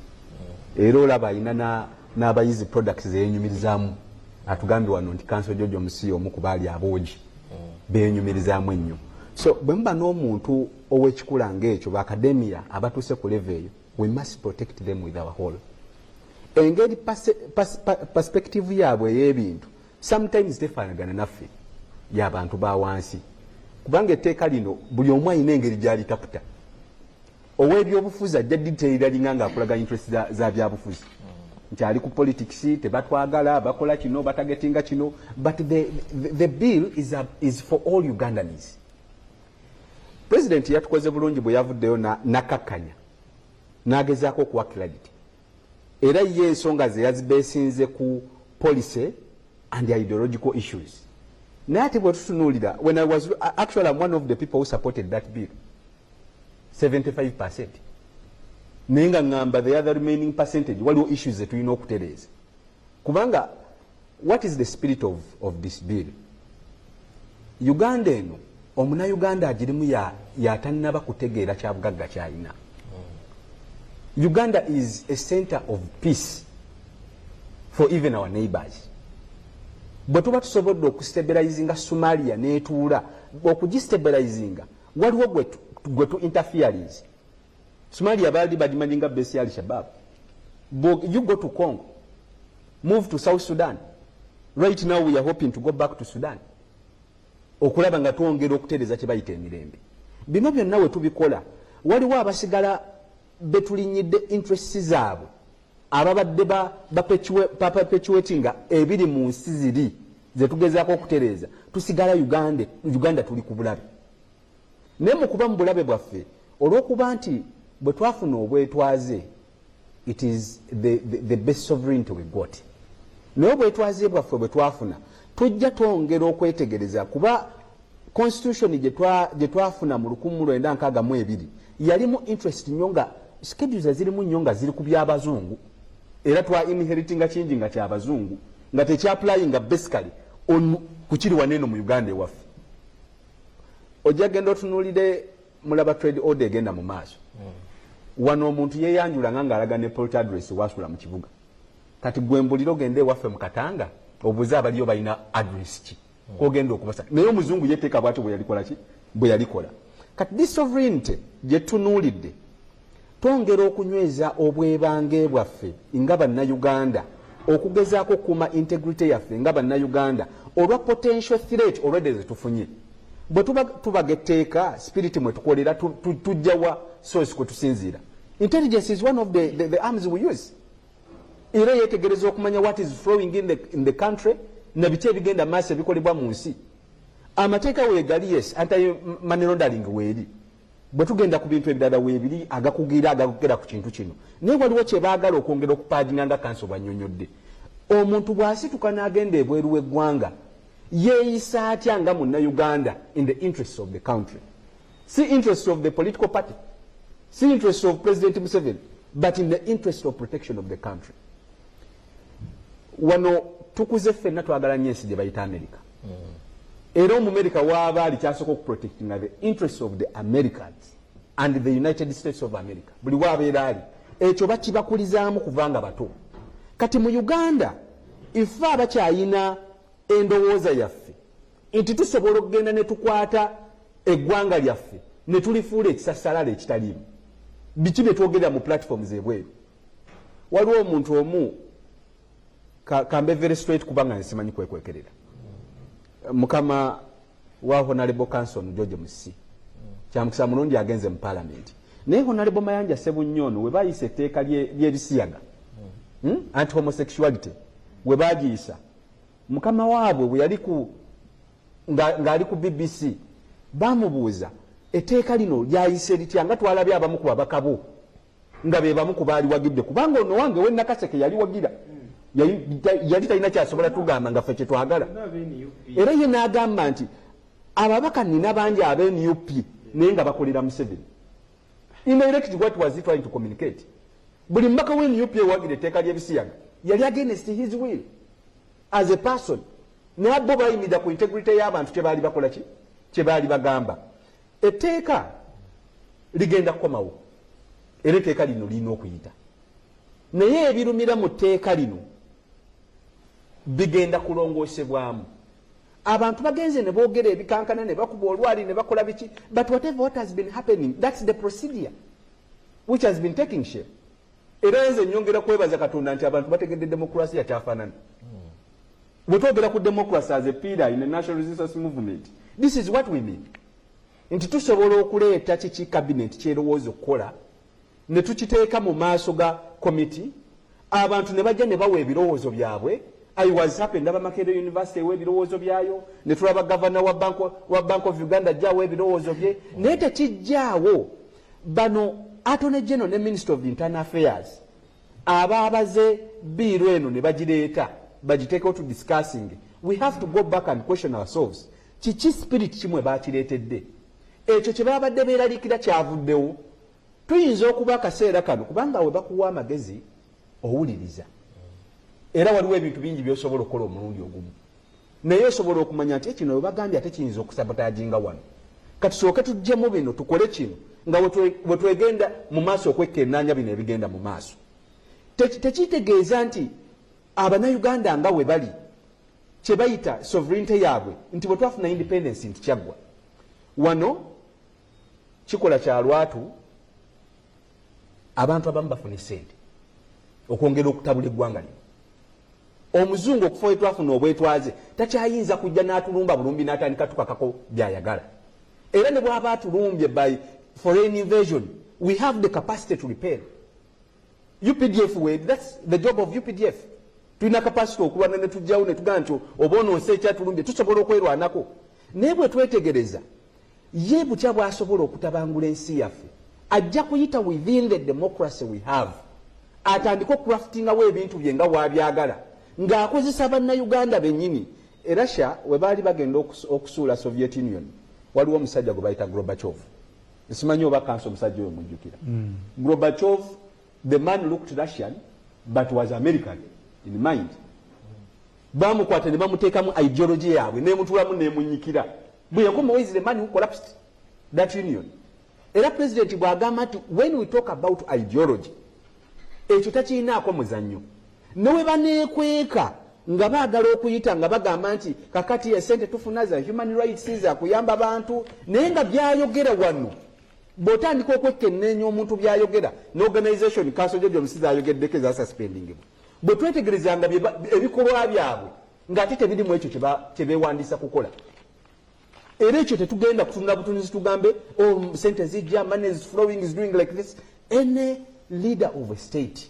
Era olaba alina n'abayizi products zeyenyumirizaamu. Atugambye wano nti Counsel George Musi omu ku baali aboogi beyenyumirizaamu ennyo. So bwe muba n'omuntu ow'ekikula ng'ekyo, ba academia abatuuse ku level eyo, we must protect them with our whole. Engeri perspective yaabwe ey'ebintu sometimes tefaanagana naffe y'abantu ba wansi, kubanga etteeka lino buli omu alina engeri gy'alitaputa. Ow'ebyobufuzi ajja detail nga ng'akulaga interest za byabufuzi nti ali ku politics, tebatwagala, bakola kino, batargetinga kino, but the bill is for all Ugandans. President yatukoze bulungi bwe yavuddeyo nakakkanya n'agezaako okuwa clarity, era ye ensonga ze yazibeesinze ku policy and ideological issues. Naye ate bwe tutunuulira, when I was actually, I'm one of the people who supported that bill 75%, naye nga ŋŋamba the other remaining percentage waliwo issues zetulina okutereeza. Kubanga what is the spirit of this bill? Uganda eno, omunauganda agirimu yatannaba kutegeera kyabugagga kyalina. Uganda is a center of peace for even our neighbors. Bwe tuba tusobodde okustabilizinga Somalia n'etuula, okugistabilizinga waliwo gwe tu interference. Somalia baali bagimanyi nga base ya Al-Shabaab. You go to Congo, move to South Sudan. Right now we are hoping to go back to Sudan okulaba nga twongera okutereeza kye bayita emirembe. Bino byonna we tubikola, waliwo abasigala betulinyidde interests zaabwe, ababadde baperpetuatinga ebiri mu nsi ziri zetugezaako okutereeza. Tusigala Uganda tuli ku bulabe, naye mu kuba mu bulabe bwaffe, olw'okuba nti bwe twafuna obwetwaze, it is the best sovereignty we got. Naye obwetwaze bwaffe bwe twafuna, tujja twongera okwetegereza, kuba constitution gye twafuna mu 1962 yalimu interest nnyo, nga schedules ezirimu nnyo nga ziri ku byabazungu, era twa inheritinga kingi nga kyabazungu, nga tekyapplyinga basically kukiri waneeno mu Uganda ewaffe. Ojja genda otunuulire, mulaba trade order egenda mu maaso wano. Omuntu yeyanjulanga ng'alaga ne plot address wasula mu kibuga. Kati gwe mbulira, ogende ewaffe mu Katanga obuuze abaliyo balina address ki kogenda okubasa. Naye omuzungu yeteeka bwati bwe yalikola ki, bwe yalikola. Kati this sovereignty gye tunuulidde, twongera okunyweza obwebange bwaffe nga Bannayuganda, okugezaako okukuuma integrity yaffe nga Bannayuganda olwa potential threat already zetufunye. Bwe tuba tubaga etteeka, spirit mwe tukolera, tujja wa source kwe tusinziira. Intelligence is one of the arms we use, era yetegereza okumanya what is flowing in the country na biki ebigenda maaso ebikolebwa mu nsi. Amateeka weegali, yes, anti money laundering weeri. Bwe tugenda ku bintu ebirala weebiri agakugira agagera ku kintu kino, naye waliwo kyebaagala okwongera okupajinga nga kanso bwannyonnyodde. Omuntu bw'asituka n'agenda ebweru w'eggwanga, yeeyisa atya nga Munnayuganda in the interest of the country? Si interest of the political party, si interest of President Museveni, but in the interest of protection of the country. Wano tukuze ffenna twagala nnyo ensi gye bayita America, era Omumerika waaba ali kyasooka okuprotectinga the interest of the Americans and the United States of America. Buli waabeera ali ekyo bakibakulizaamu kubanga bato. Kati mu Uganda ife abakyayina endowooza yaffe nti tusobola okugenda ne tukwata eggwanga lyaffe ne tulifuula ekisasalala ekitaliimu, biki bye twogerera mu platforms ebweru? Waliwo omuntu omu, kambe very straight kubanga nsimanyi kwekwekerera, mukama wa Honorable Canson George Musi, kyamukisa mulungi agenze mu Parliament. Naye Honorable Mayanja Sebunnyono, we bayisa etteeka ly'ebisiyaga, Anti homosexuality, we bagiyisa, mukama waabwe bwe yali ku ng'ali ku BBC, bamubuuza etteeka lino lyayise litya, nga twalabye abamu ku babaka bo nga be bamu ku baaliwagidde, kubanga ono wange we Nakaseke yali wagira, yali talina kyasobola tugamba nga ffe kyetwagala. Era ye n'agamba nti ababaka nina bangi aba NUP, naye nga bakolera Museveni. Indirect, what was he trying to communicate? Buli mubaka wa NUP ewagira etteeka ly'ebisiyaga yali against his will as a person, naye bo bayimirira ku integrity y'abantu. Kyebaali bakola ki, kyebaali bagamba, etteeka ligenda kukomawo, era etteeka lino lirina okuyita, naye ebirumira mu tteeka lino bigenda kulongoosebwamu. Abantu bagenze ne boogera ebikankana ne bakuba olwali ne bakola biki, but whatever what has been happening, that's the procedure which has been taking shape. Era nze nyongera kwebaza Katonda nti abantu bategedde demokrasiya kyafaanana. Bwe twogera ku democracy as a pillar in the National Resistance Movement, this is what we mean, nti tusobola okuleeta kiki cabinet kyerowooza okukola ne tukiteeka mu maaso ga committee, abantu ne bajja ne bawa ebirowoozo byabwe. I was happy ndaba Makerere University ewa ebirowoozo byayo, ne tulaba gavana wa Bank of Uganda ajja awa ebirowoozo bye, naye tekijjaawo bano Attorney General ne Minister of Internal Affairs abaabaze bill eno ne bagireeta bagiteekewo to discussing. We have to go back and question ourselves, kiki spirit kimwe bakireetedde? Ekyo kye babadde beeraliikira kyavuddewo. Tuyinza okuba akaseera kano, kubanga we bakuwa amagezi owuliriza, era waliwo ebintu bingi byosobola okukola omulundi ogumu, naye osobola okumanya nti ekino webagambye ate kiyinza okusabotaginga wano. Katusooke tuggyemu bino, tukole kino nga bwe twegenda mu maaso okwekkennaanya bino ebigenda mu maaso. Tekitegeeza nti Abannayuganda nga we bali Kye bayita sovereignty yaabwe nti bwe twafuna independence nti kyaggwa. Wano kikola kya lwatu, abantu abamu bafuna esente okwongera okutabula eggwanga lino. Omuzungu okufa we twafuna obwetwaze takyayinza kujja n'atulumba bulumbi n'atandika tukakako byayagala. Era ne bw'aba atulumbye by foreign invasion, we have the capacity to repel. UPDF we, that's the job of UPDF. Tulina capacity okulwana ne tujjawo ne tugamba nti oba ono nsi ekyatulumbye, tusobola okwerwanako. Naye bwe twetegereza ye butya bw'asobola okutabangula ensi yaffe, ajja kuyita within the democracy we have, atandike okucraftingawo ebintu bye nga bw'abyagala ng'akozesa Bannayuganda bennyini. Erussia we baali bagenda okusuula Soviet Union, waliwo omusajja gwe bayita Gorbachev. Simanyi oba kanso omusajja oyo mujjukira. Gorbachev, the man looked Russian but was American in mind. Bamukwata ne bamuteekamu ideology yaabwe, nemutulamu nemunyikira. Bwe yakomawo is the man who collapsed that union. Era President bw'agamba nti when we talk about ideology, ekyo takirinaako muzannyo. Ne we baneekweka nga baagala okuyita nga bagamba nti kakati esente tufuna za human rights, za kuyamba bantu, naye nga byayogera wano bw'otandika okwekenneenya omuntu byayogera n'organization Counsel George Omusizi ayogeddeko ezasuspendingibwa, bwe twetegerezanga ebikolwa byabwe ng'ate tebirimu ekyo kye beewandiisa kukola. Era ekyo tetugenda kutunula butunuzi tugambe, "Oh, sente zijja, money is flowing, is doing like this." Any leader of a state,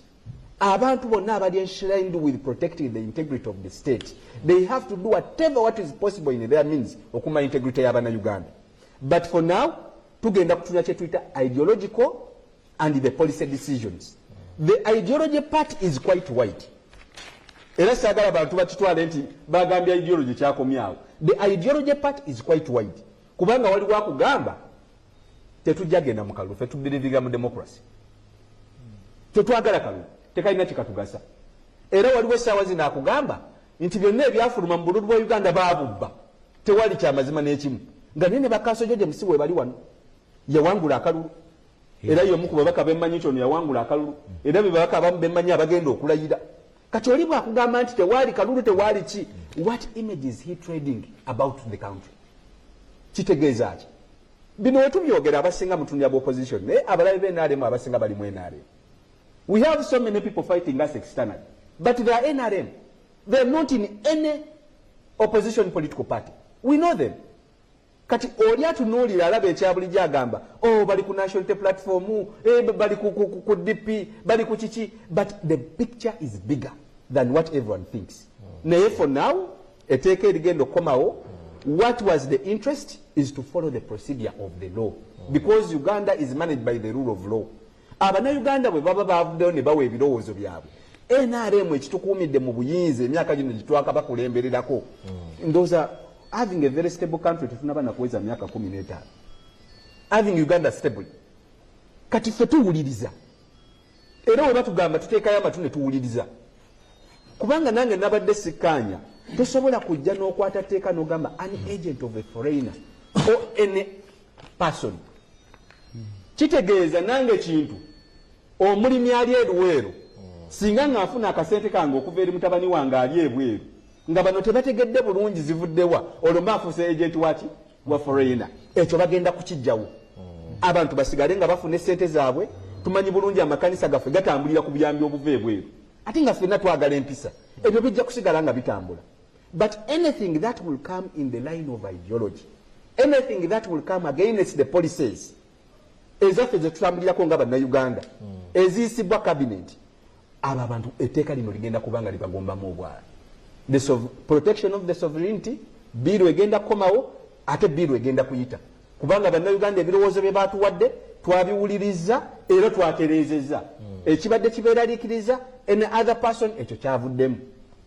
abantu bonna abali enshrined with protecting the integrity of the state, they have to do whatever what is possible in their means okuma integrity y'Abannayuganda. But for now tugenda kutunula kye tuyita ideological and the policy decisions. The ideology part is quite wide, era saagala bantu bakitwale nti bagambye ideology kyakomyawo. The ideology part is quite wide, kubanga waliwo akugamba tetujja genda mu kalulu, fe tubelievinga mu democracy, tetwagala kalulu, tekalina kikatugasa. Era waliwo essaawa zino akugamba nti byonna ebyafuluma mu bululu bwa Uganda babubba, tewali kyamazima n'ekimu, nga naye ne ba Counsel George Musibe we bali wano yawangula akalulu. Era y'omu ku babaka bemmanyi nti ono yawangula akalulu, era be babaka abamu bemmanyi abagenda okulayira. Kati oli bwakugamba nti tewaali kalulu, tewaali ki, what image is he trading about the country? Kitegeeza ki bino? Wetubyogera abasinga mutunulira bu opposition, naye abalabe b'NRM abasinga bali mu NRM. We have so many people fighting us externally, but they are NRM. They are not in any opposition political party. We know them. Kati oli atunuulira alaba ekya bulijjo agamba, "Oh, bali ku National Unity Platform, bali ku DP, bali ku kiki." But the picture is bigger than what everyone thinks. Naye for now etteeka erigenda okukomawo, what was the interest is to follow the procedure of the law, because Uganda is managed by the rule of law. Abannayuganda bwe baba bavuddeyo ne bawa ebirowoozo byabwe, NRM ekitukuumidde mu buyinza emyaka gino gitwaka bakulembererako, ndowooza having a very stable country, tetunaba nakuweza myaka 15 having Uganda stable. Kati ffe tuwuliriza, era we batugamba tuteekayo amatu ne tuwuliriza, kubanga nange nabadde sikkaanya. Tosobola kujja n'okwata tteeka n'ogamba an agent of a foreigner or any person. Kitegeeza nange kintu omulimi ali eruweero, singa nga nfuna akasente kange okuva eri mutabani wange ali ebweru, nga bano tebategedde bulungi zivuddewa, olwo mba nfuuse agent waki? Wa foreigner. Ekyo bagenda kukijjawo, abantu basigale nga bafuna esente zaabwe. Tumanyi bulungi amakanisa gaffe gatambulira ku buyambi obuva ebweru, ate nga ffenna twagala empisa. Ebyo bijja kusigala nga bitambula. But anything that will come in the line of ideology, anything that will come against the policies ezaffe zetutambulirako nga Bannayuganda eziyisibwa cabinet, abo abantu etteeka lino ligenda kuba nga libagombamu obwala. The protection of the sovereignty bill egenda kukomawo, ate bill egenda kuyita, kubanga Bannayuganda ebirowoozo bye batuwadde twabiwuliriza era twatereezezza. Ekibadde kibeeraliikiriza any other person, ekyo kyavuddemu.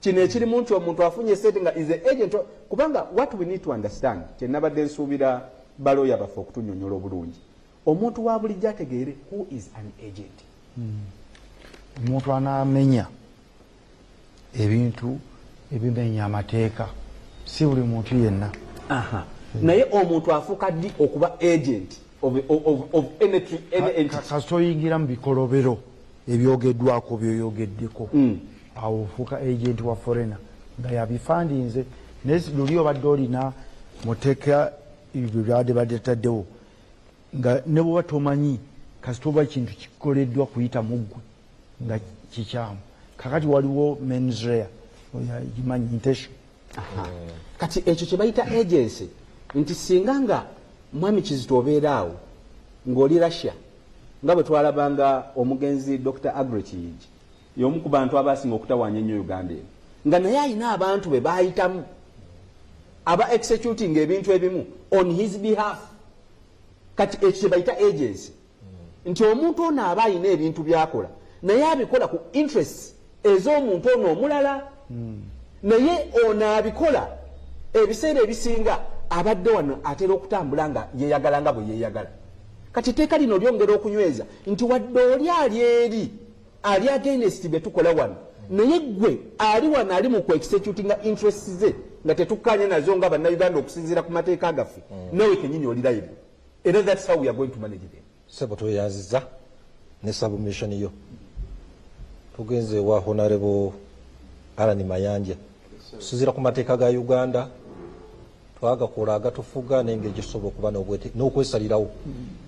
Kino ekirimu nti omuntu afunye sente nga is the agent, kubanga what we need to understand, kyenabadde nsuubira balooya baffe okutunyonyola obulungi, omuntu wa bulijjo ategeere who is an agent. Omuntu anaamenya ebintu ebimenya amateeka, si buli muntu yenna. Aha. Naye omuntu afuuka ddi okuba agent of any entity? Kasita oyingira mu bikolobero ebyogeddwako byoyogeddeko, awo ofuuka agent wa foreigner Nga yabifandinze, naye luli obadde olina muteeka ebyo byabadde badetaddewo nga ne bwoba tomanyi, kasita oba ekintu kikoleddwa kuyita muggwe nga kikyamu. Kakati waliwo mens rea, gimanyi intention. Kati ekyo kye bayita agency, nti singa nga mwami Kizito obeera awo ng'oli Russia, nga bwe twalabanga omugenzi Dr Aggrey Kiyingi, y'omu ku bantu abasinga okutawaanya ennyo Uganda eno, nga naye alina abantu be baayitamu aba executing ebintu ebimu on his behalf. Kati ekyo kye bayita agency, nti omuntu ono aba alina ebintu byakola, naye abikola ku interests ez'omuntu ono omulala, naye ono abikola ebiseera ebisinga abadde wano atera okutambula nga yeyagala nga bwe yeyagala. Kati etteeka lino lyongera okunyweza nti wadde oli ali eri ali against bye tukola wano, naye gwe ali wano ali mu kuexecutinga interests ze nga tetukkanya nazo nga Bannayuganda okusinziira ku mateeka gaffe, nawe kenyini oli liable. Era that's how we are going to manage them. Sebo, tweyanziza ne submission yo. Tugenze wa Honorable Alan Mayanja. Kusinziira ku mateeka ga Uganda twagakola agatufuga n'engeri gyetusobola okuba n'okwesalirawo,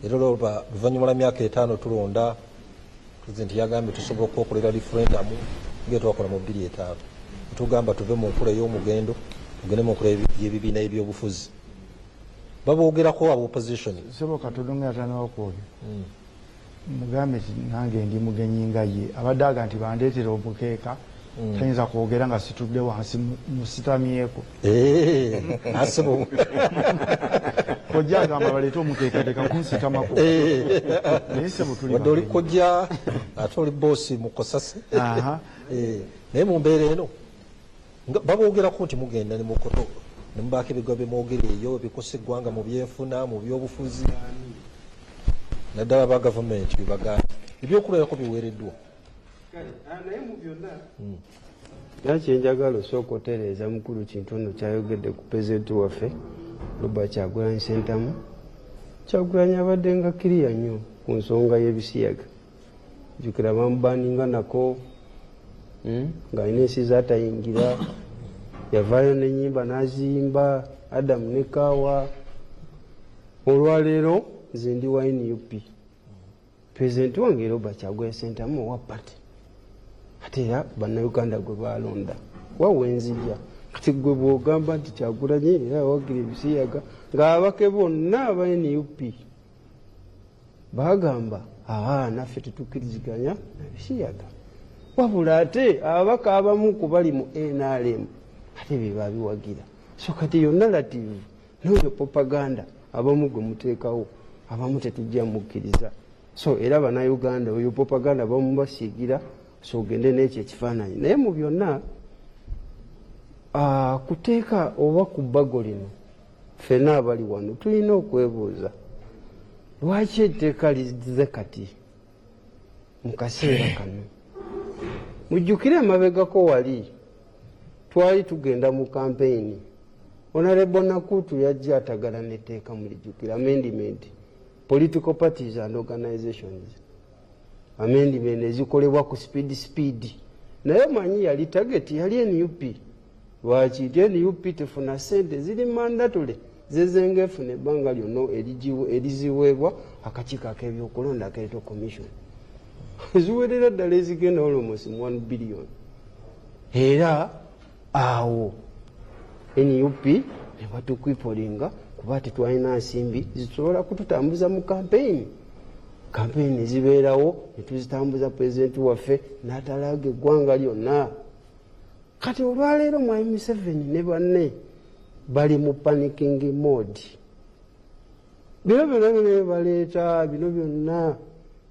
era olwa luvannyuma lwa myaka 5 tulonda. Pulezidenti yagambye tusobola okwekolera referendum nga twakola mu 2005. Tugamba tuve mu nkola ey'omugendo tugende mu nkola y'ebibiina ebyobufuzi. Baboogerako aba opposition. Sebo, katono nga yatanawa kwogera, mugambe nti nange ndi mugenyi nga ye. Abadde aga nti bandeetera omukeeka, tayinza kwogera nga situdde wansi musitamyeko. Asebo. Kojja agamba baleete omukeeka, teka kunsitamako, naye sebo tuli wadde oli bagenyi. Kojja ate oli boosi mu kosase. Aha. Naye mu mbeera eno nga baboogerako nti mugenda ne mukoto ne mubaako ebigambo byemwogera eyo ebikosa eggwanga mu byenfuna, mu byobufuzi, naddala ba gavumenti bebagambye ebyokulabirako biweereddwa. Naye mu byonna era kyenjagala osooka otereeza mukulu Kintu ono kyayogedde ku pulezidenti waffe Robert Kyagulanyi Sentamu. Kyagulanyi abadde nga kiriya nnyo ku nsonga y'ebisiyaga. Jjukira bamubaninga nako, ng'alina ensi zatayingira, yavaayo n'ennyimba n'aziyimba Adamu ne Kaawa. Olwaleero nze ndi wa NUP, pulezidenti wange Robert Kyagulanyi Sentamu owa party, ate era Bannayuganda gwe balonda wawenzija. Kati gwe bwogamba nti Kyagulanyi era awagira ebisiyaga, ng'abake bonna aba NUP bagamba aa naffe tetukkiriziganya nabisiyaga, wabula ate ababaka abamu ku bali mu NRM ate be babiwagira. So kati yo narrative n'oyo propaganda abamu gwe muteekawo, abamu tetujja mukkiriza. So era Bannayuganda oyo propaganda bamu basiigira, so ogende n'ekyo ekifaananyi. Naye mu byonna, kuteeka oba ku bbago lino, ffenna abali wano tulina okwebuuza lwaki etteeka lizze kati mu kaseera kano. Mujjukire emabegako wali twali tugenda mu kampeyini, Honorable Nakutu yajja atagala netteeka, mulijjukira, amendment, Political Parties and Organizations Amendment, ezikolebwa ku speed speed. Naye manyi yali target yali NUP. Lwaki? Nti NUP tefuna sente ziri mandatory zezenga efuna ebbanga lyonna eriziweebwa akakiiko ak'ebyokulonda, Electoral Commission, ziwerera ddala ezigenda almost 1 billion. Era awo NUP ne batukwipolinga kuba tetwalina nsimbi zisobola kututambuza mu kampeyini. Kampeyini zibeerawo netuzitambuza, pulezidenti waffe n'atalaaga eggwanga lyonna. Kati olwaleero mwami Museveni ne banne bali mu panicking mode. Bino byonna byonna baleeta bino byonna,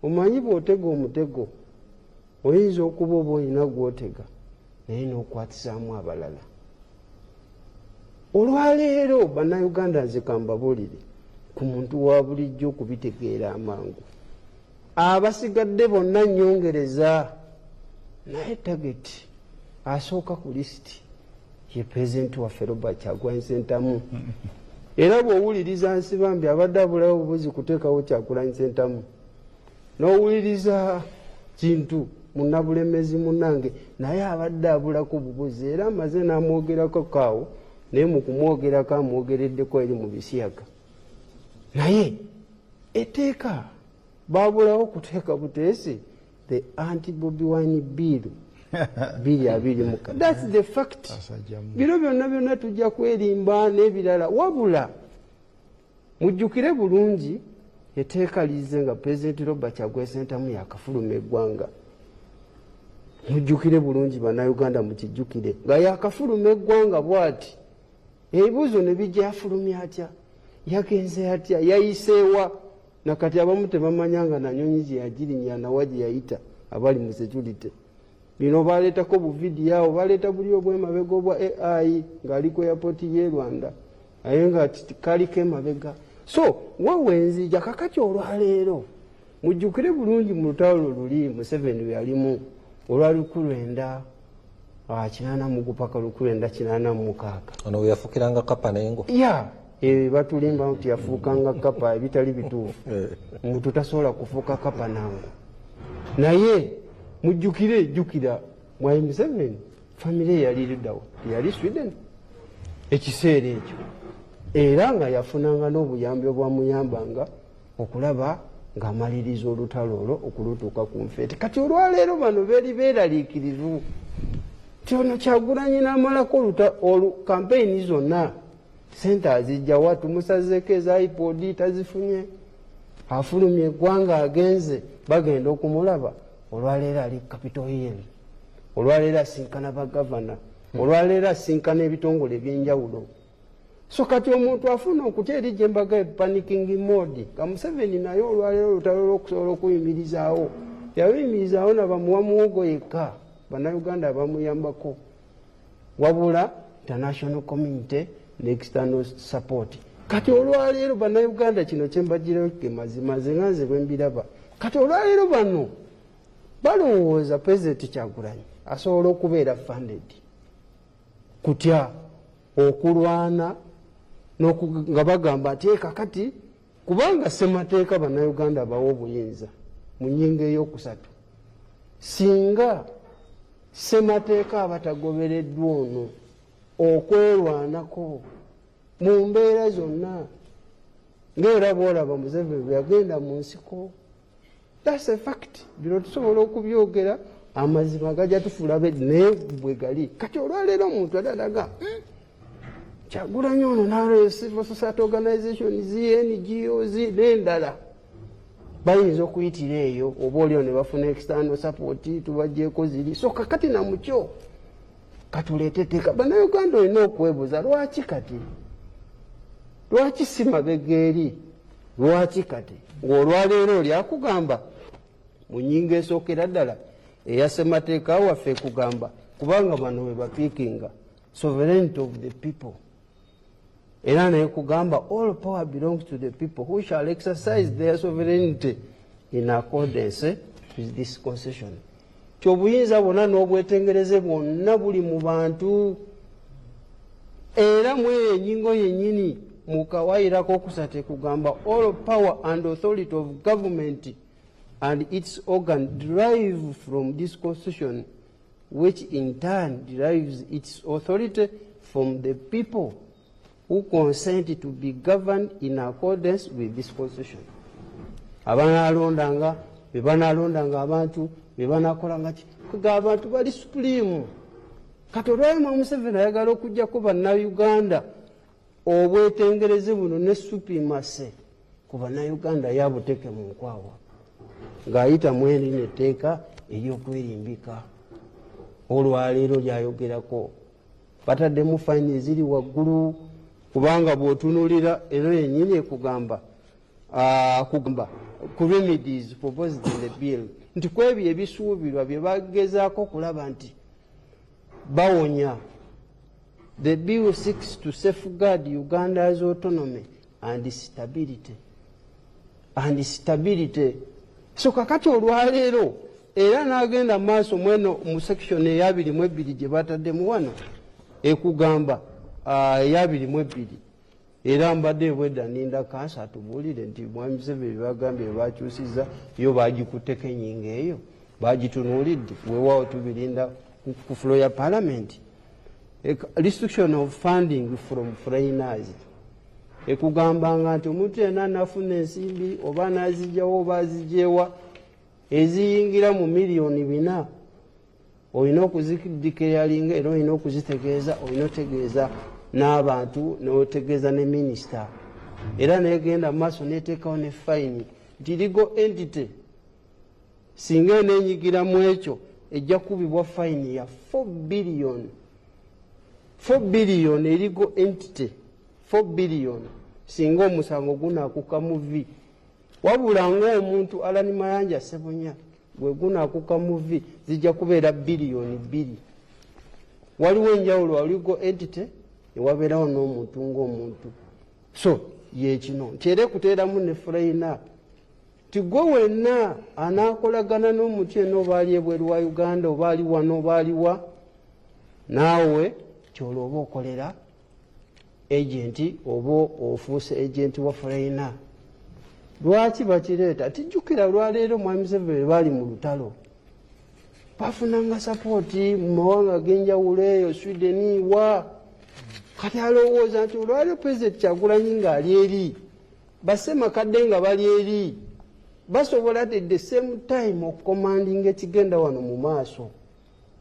omanyi bw'otega omutego oyinza okuba oba olina gwotega naye n'okwatisaamu abalala. Olwaleero Bannayuganda, nze kambabuulire ku muntu wa bulijjo okubitegeera amangu, abasigadde bonna nyongereza, naye target asooka ku lisiti ye pulezidenti waffe Robert Kyagulanyi Sentamu. Era bw'owuliriza Nsibambi abadde abulawo obuzi kuteekawo Kyagulanyi Sentamu, n'owuliriza Kintu Munnabulemezi munnange, naye abadde abulako bubuzi, era amaze n'amwogerako kaawo, naye mu kumwogerako amwogereddeko eri mu bisiyaga. Naye etteeka babulawo kuteeka buteesi the anti Bobi Wine Bill 2026. That's the fact. Bino byonna byonna tujja kwerimba n'ebirala, wabula mujjukire bulungi, etteeka lize nga Pulezidenti Robert Kyagulanyi Ssentamu yakafuluma eggwanga. Mujjukire bulungi, Bannayuganda, mukijjukire nga yakafuluma eggwanga bw'ati, ebibuuzo ne bijja: yafulumya atya? Yagenze atya? Yayiseewa? Nakati abamu tebamanyanga nanyonyi gye yagirinya, nawa gye yayita, abali mu security. Bino baleetako buvidiyo awo, baleeta buli obwemabega obwa AI ng'ali ku airport y'e Rwanda, naye nga kaliko emabega. So wawenzija kakati olwaleero, mujjukire bulungi, mu lutalo luli Museveni lwe yalimu olwa 1980 gupaka 1986. Ono we yafukiranga kapa n'engo. Ya, batulimba nti yafuukanga kapa, ebitali bituufu. Omuntu tasobola kufuuka kapa nango. Naye mujjukire, jjukira Mwami Museveni famire yali luddawa? Teyali Sweden ekiseera ekyo? Era nga yafunanga n'obuyambi obwamuyambanga okulaba ng'amaliriza olutalo olwo okulutuuka ku nfeete. Kati olwaleero bano beeri beeraliikirivu ti ono Kyagulanyi n'amalako kampeyini zonna, sente azijjawa? Tumusazeeko eza IPOD, tazifunye, afulumye eggwanga, agenze, bagenda okumulaba olwaleero ali Capitol Hill, olwaleero asinkana bagavana, olwaleero asinkana ebitongole ebyenjawulo. So kati omuntu afuna okutya eri gyembaga panicking mode nga Museveni, naye olwaleero olutalo lwokusobola okuyimirizaawo, yayimirizaawo nabamuwa muwogo yekka, Bannayuganda bamuyambako, wabula international community ne external support. Kati olwaleero Bannayuganda, kino kyembagirayo ge mazima, nze nga nze bwembiraba. Kati olwaleero bano balowooza Pulezidenti Kyagulanyi asobola okubeera funded kutya okulwana, nga bagamba nti kakati kubanga Ssemateeka Bannayuganda bawa obuyinza mu nnyingo eyokusatu, singa Ssemateeka aba tagobereddwa, ono okwerwanako mu mbeera zonna, ngaera bwolaba Museveni bwe yagenda mu nsiko. That's a fact. Bino tusobola okubyogera, amazima gajja tufulabe, naye bwe gali. Kati olwaleero omuntu alalaga Kyagulanyi ono nalo civil society organization, NGOs n'endala bayinza okuyitira eyo, oba oliwo ne bafuna external support, tubagyeko ziri. So kakati namukyo katuleete etteeka. Bannayuganda, olina okwebuuza lwaki kati, lwaki si mabega eri, lwaki kati ng'olwaleero oli akugamba mu nnyingo esookera ddala eya Ssemateeka waffe ekugamba, kubanga bano we bapiikinga sovereignty of the people, era naye kugamba all power belongs to the people who shall exercise their sovereignty in accordance with this constitution, ti obuyinza bwonna n'obwetengereze bwonna buli mu bantu. Era mweyo enyingo yennyini mukawayirako okusatu ekugamba all power and authority of government and its organ derive from this constitution, which in turn derives its authority from the people who consent to be governed in accordance with this constitution. Abanalondanga bebanalondanga abantu bebanakolanga ki, kuga abantu bali supreme. Kati olwalima Museveni ayagala okugjako Bannayuganda obwetengereze buno ne supremacy ku Bannayuganda, yabuteeke mu nkwawa ng'ayita mweri netteeka eryokwerimbika. Olwaleero lyayogerako bataddemu fine eziri waggulu, kubanga bw'otunuulira eno yennyini ekugamba, kugamba ku remedies proposed in the bill, nti kwebyo ebisuubirwa bye bagezaako okulaba nti bawonya, the bill seeks to safeguard Uganda's autonomy and stability and stability. So kakati olwaleero era n'agenda maaso mweno mu section eya 22 gye bataddemu wano, ekugamba eya 22. Era mbadde bwedda ninda kansa atubuulire nti Mwami Museveni bagambye bakyusiza yo, bagikutteko enyingo eyo. Bagitunuulidde, weewaawo tubirinda ku floor ya parliament. Restriction of funding from foreigners ekugambanga nti omuntu yenna anafuna ensimbi oba anazijjawo oba azigyewa eziyingira mu 4 million, olina okuzideclaringa era olina okuzitegeeza, olina otegeeza n'abantu n'otegeeza ne minisita. Era negenda mu maaso neteekawo ne fine nti legal entity singa eneenyigiramu ekyo ejja kubibwa fine ya 4 billion, 4 billion, legal entity 4 billion, singa omusango gunakuka mu v. Wabula ngaomuntu Allan Mayanja Ssebunya gwe gunakuka mu v, zijja kubeera 2 billion. Waliwo enjawulo wa legal entity ewabeerawo n'omuntu ngaomuntu. So yekino nti era ekuteeramu ne foreigner ti gwe wenna anaakolagana n'omuntu yenna oba ali ebweru wa Uganda oba ali wano oba aliwa naawe, kyolwo oba okolera agent oba ofuuse agent wa foreigner. Lwaki bakireeta? Tijjukira lwaleero Mwami Museveni baali mu lutalo, bafunanga support mu mawanga ag'enjawulo eyo Sweden wa. Kati alowooza nti olwaleero Pulezidenti Kyagulanyi ng'ali eri, basemakadde nga bali eri, basobola at the same time okucommandinga ekigenda wano mu maaso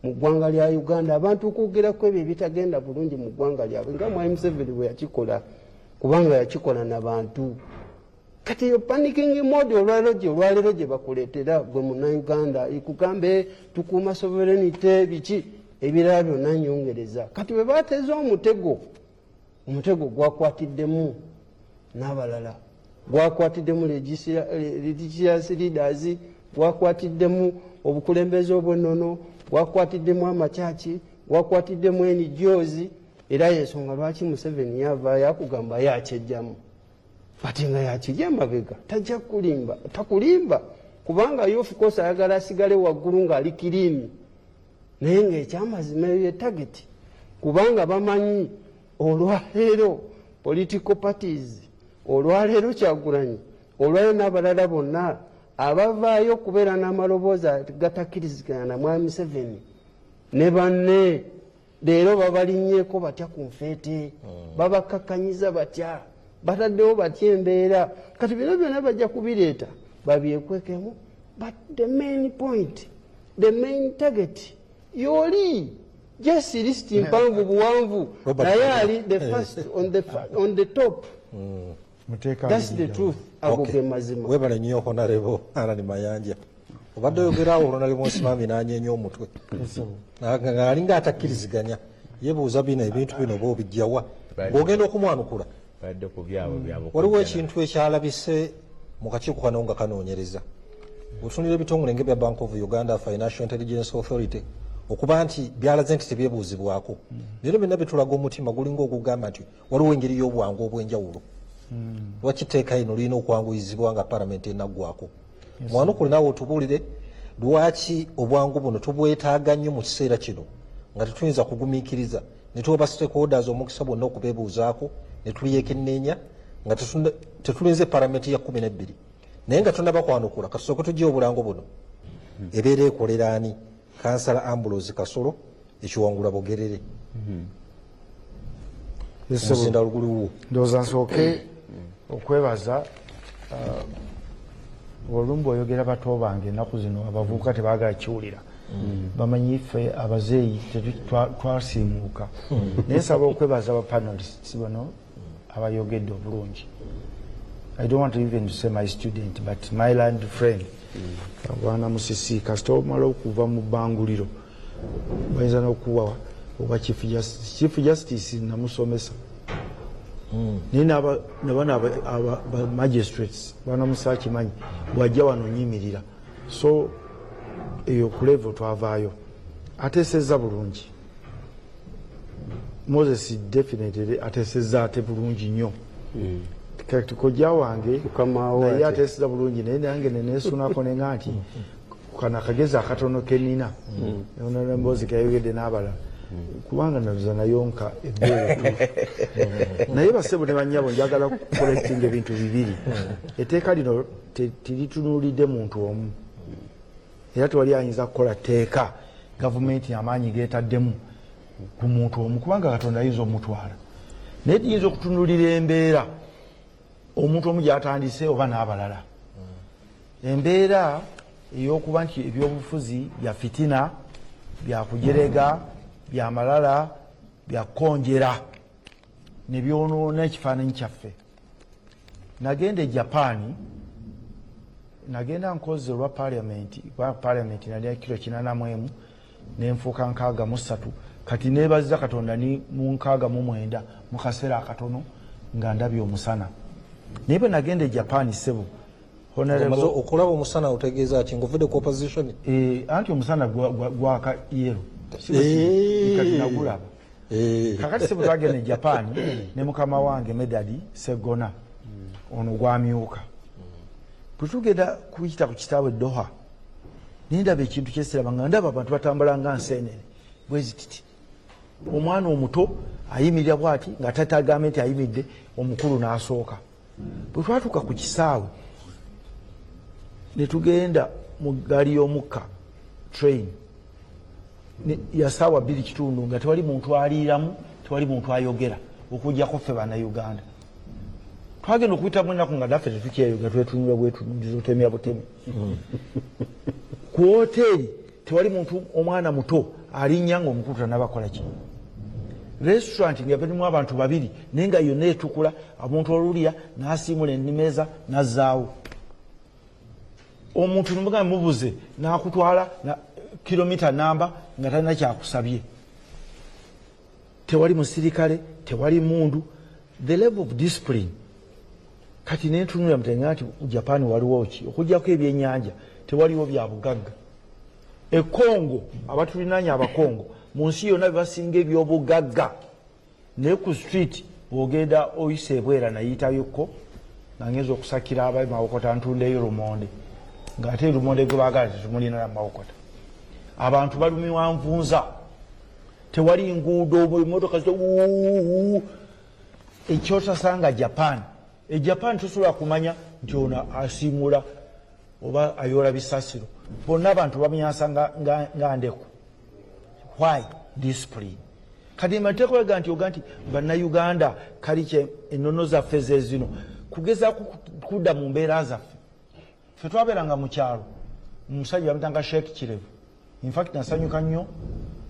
mu ggwanga lya Uganda, abantu okwogerako ebyo ebitagenda bulungi mu ggwanga lyabwe nga Mwami Museveni bwe yakikola, kubanga yakikola nabantu. Kati eyo panicking mode olwaleero gye bakuleetera gwe Munnayuganda, ikugambe tukuuma sovereignty, biki ebirala byonna nyongereza. Kati bwe bateze omutego, omutego gwakwatiddemu n'abalala, gwakwatiddemu religious leaders, gwakwatiddemu obukulembeze obwennono, gwakwatiddemu amakyaki, gwakwatiddemu NGOs. Era yensonga lwaki Museveni yavaayo akugamba yakyejjamu, ate nga yakiri emabega tajja kulimba, takulimba, kubanga ye of course ayagala asigale waggulu ng'ali clean. Naye ngaekyamazima eyo ye target, kubanga bamanyi olwaleero political parties, olwaleero Kyagulanyi, olwaleero n'abalala bonna abavaayo okubeera n'amaloboozi gatakkirizigana na Mwami Museveni ne banne, leero babalinnyeeko batya ku nfeete, babakakkanyiza batya, bataddewo batya embeera. Kati bino byonna bajja kubireeta babyekwekemu, but the main point, the main target yoli just list mpanvu buwanvu, naye ali the first on the top. That's the truth. Ago ge mazima. Webale nnyo, Honorable Allan Mayanja. Obadde oyogerawo, Honorable Nsimami n'anyeenya omutwe ng'alinga atakkiriziganya, yebuuza bino ebintu bino oba obijjawa ng'ogenda okumwanukula. Badde ku byabwe byabwe. Waliwo ekintu ekyalabise mu kakiiko kano nga kanoonyereza, otunulira ebitongole ng'ebya Bank of Uganda, Financial Intelligence Authority, okuba nti byalaze nti tebyebuuzibwako. Leero byonna bitulaga omutima gulinga ogugamba nti waliwo engeri y'obwangu obw'enjawulo. Lwaki tteeka lino lirina okwanguyizibwa nga palamenti enaggwako? Mwanukule naawe otubuulire lwaki obwangu buno tubwetaaga nnyo mu kiseera kino nga tetuyinza kugumiikiriza ne tuwa ba stakeholders omukisa bwonna okubeebuuzaako ne tulyekenneenya nga tetulinze palamenti ya 12. Naye nga tonaba kwanukula, katusooke tujje obulango buno. Ebeera ekolera ani? Kansala Ambrose Kasolo ekiwangula Bogerere, omuzinda guliwo. Ndowooza nsooke okwebaza. Olumu bw'oyogera bato bange ennaku zino abavubuka tebaagala kiwulira, bamanyi ffe abazeeyi twasiimuuka. Naye nsaba okwebaza aba panelists bano abayogedde obulungi. I don't want to even to say my student, but my learned friend Bwana Musisi. Kasita omala okuva mu bbanguliro bayinza n'okuwa oba chief justice. Chief justice namusomesa, naye nabano ba magistrates, bwana Musa akimanyi, bwajja wano nyimirira. So eyo ku level twavaayo. Ateesezza bulungi Moses, definitely ateesezza ate bulungi nnyo. Kati kojja wange Mukama wo naye ate. Ateeseza bulungi, naye nange neneesunako nenga nti kano akagezi akatono kenina emboozi keyayogedde n'abalala, kubanga naluza nayonka ebbeere. Naye basebo ne bannyabo, njagala kucorrectinga ebintu bibiri. Etteeka lino teritunuulidde muntu omu. Era tewali ayinza kukola tteeka gavumenti amaanyi geetaddemu ku muntu omu, kubanga Katonda ayinza omutwala. Naye tuyinza okutunulira embeera omuntu omu gyatandise oba n'abalala. Embeera ey'okuba nti ebyobufuzi bya fitina, byakujerega, byamalala, byakukonjera, ne byonoona ekifaananyi kyaffe. Nagenda e Japaani, nagenda nkoze olwa paliamenti, kuba paliamenti nali kiro 81 nenfuuka 63. Kati nebaziza Katonda ni mu 69 mu kaseera akatono nga ndabye omusana. Naye bwe nagenda e Japaani, ssebo, okulaba omusana otegeeza ki? Ng'ovudde ku opposition? Anti omusana gwaka yellow, kati nagulaba. Kakati sebo, twagenda e Japan ne mukama wange Medadi Segona ono gwamyuka. Bwe tugenda kuyita ku kitaawe Doha, nendaba ekintu kyesiraba, nga ndaba abantu batambula nga nseenene bwezititi. Omwana omuto ayimirira bwati nga tatagambe nti ayimiridde, omukulu n'asooka. Bwe twatuuka ku kisaawe ne tugenda mu gaali y'omukka, train ya saawa 2:15, nga tewali muntu aliiramu, tewali muntu ayogera okujjako ffe Bannayuganda. Twagenda okuyitamu ennaku nga naffe tetukyeyogera, twetunula bwetunuliza, otemya butemi. Ku woteeri tewali muntu, omwana muto alinnya nga omukulu tanabakola ki. Restaurant nga berimu abantu babiri, naye nga yonna etukula, omuntu olulya n'asiimula enimeeza nazzaawo. Omuntu nimugamba mubuze, nakutwala kilomita namba nga talina kyakusabye. Tewali musirikale, tewali mundu, the level of discipline. Kati nentunula mutenga nti Japan waliwo ki okujjako ebyenyanja? Tewaliwo bya bugagga. Ekongo, abatulinanye Abakongo, mu nsi yonna bebasinga ebyobugagga, naye ku street bwogenda oyisa ebwera, nayitayokko nga ngenza okusakira aba Mawokota ntundeyo lumonde, ngaate lumonde gwe baagala tetumulina Mawokota. Abantu balumiwa nvunza, tewali nguudo, emotoka ekyotasanga Japan. E Japan tosobola kumanya nti ono asiimula oba ayoola bisasiro, bonna abantu bamyansa nga ndeku. Why? Discipline. Kati mateeka nti oga nti Bannayuganda kalikye ennono zaffe zezino kugezaako kudda mu mbeera zaffe. Ffe twabeeranga mu kyalo, omusajja bamutanga Sheek Kirevu. Infact nasanyuka nnyo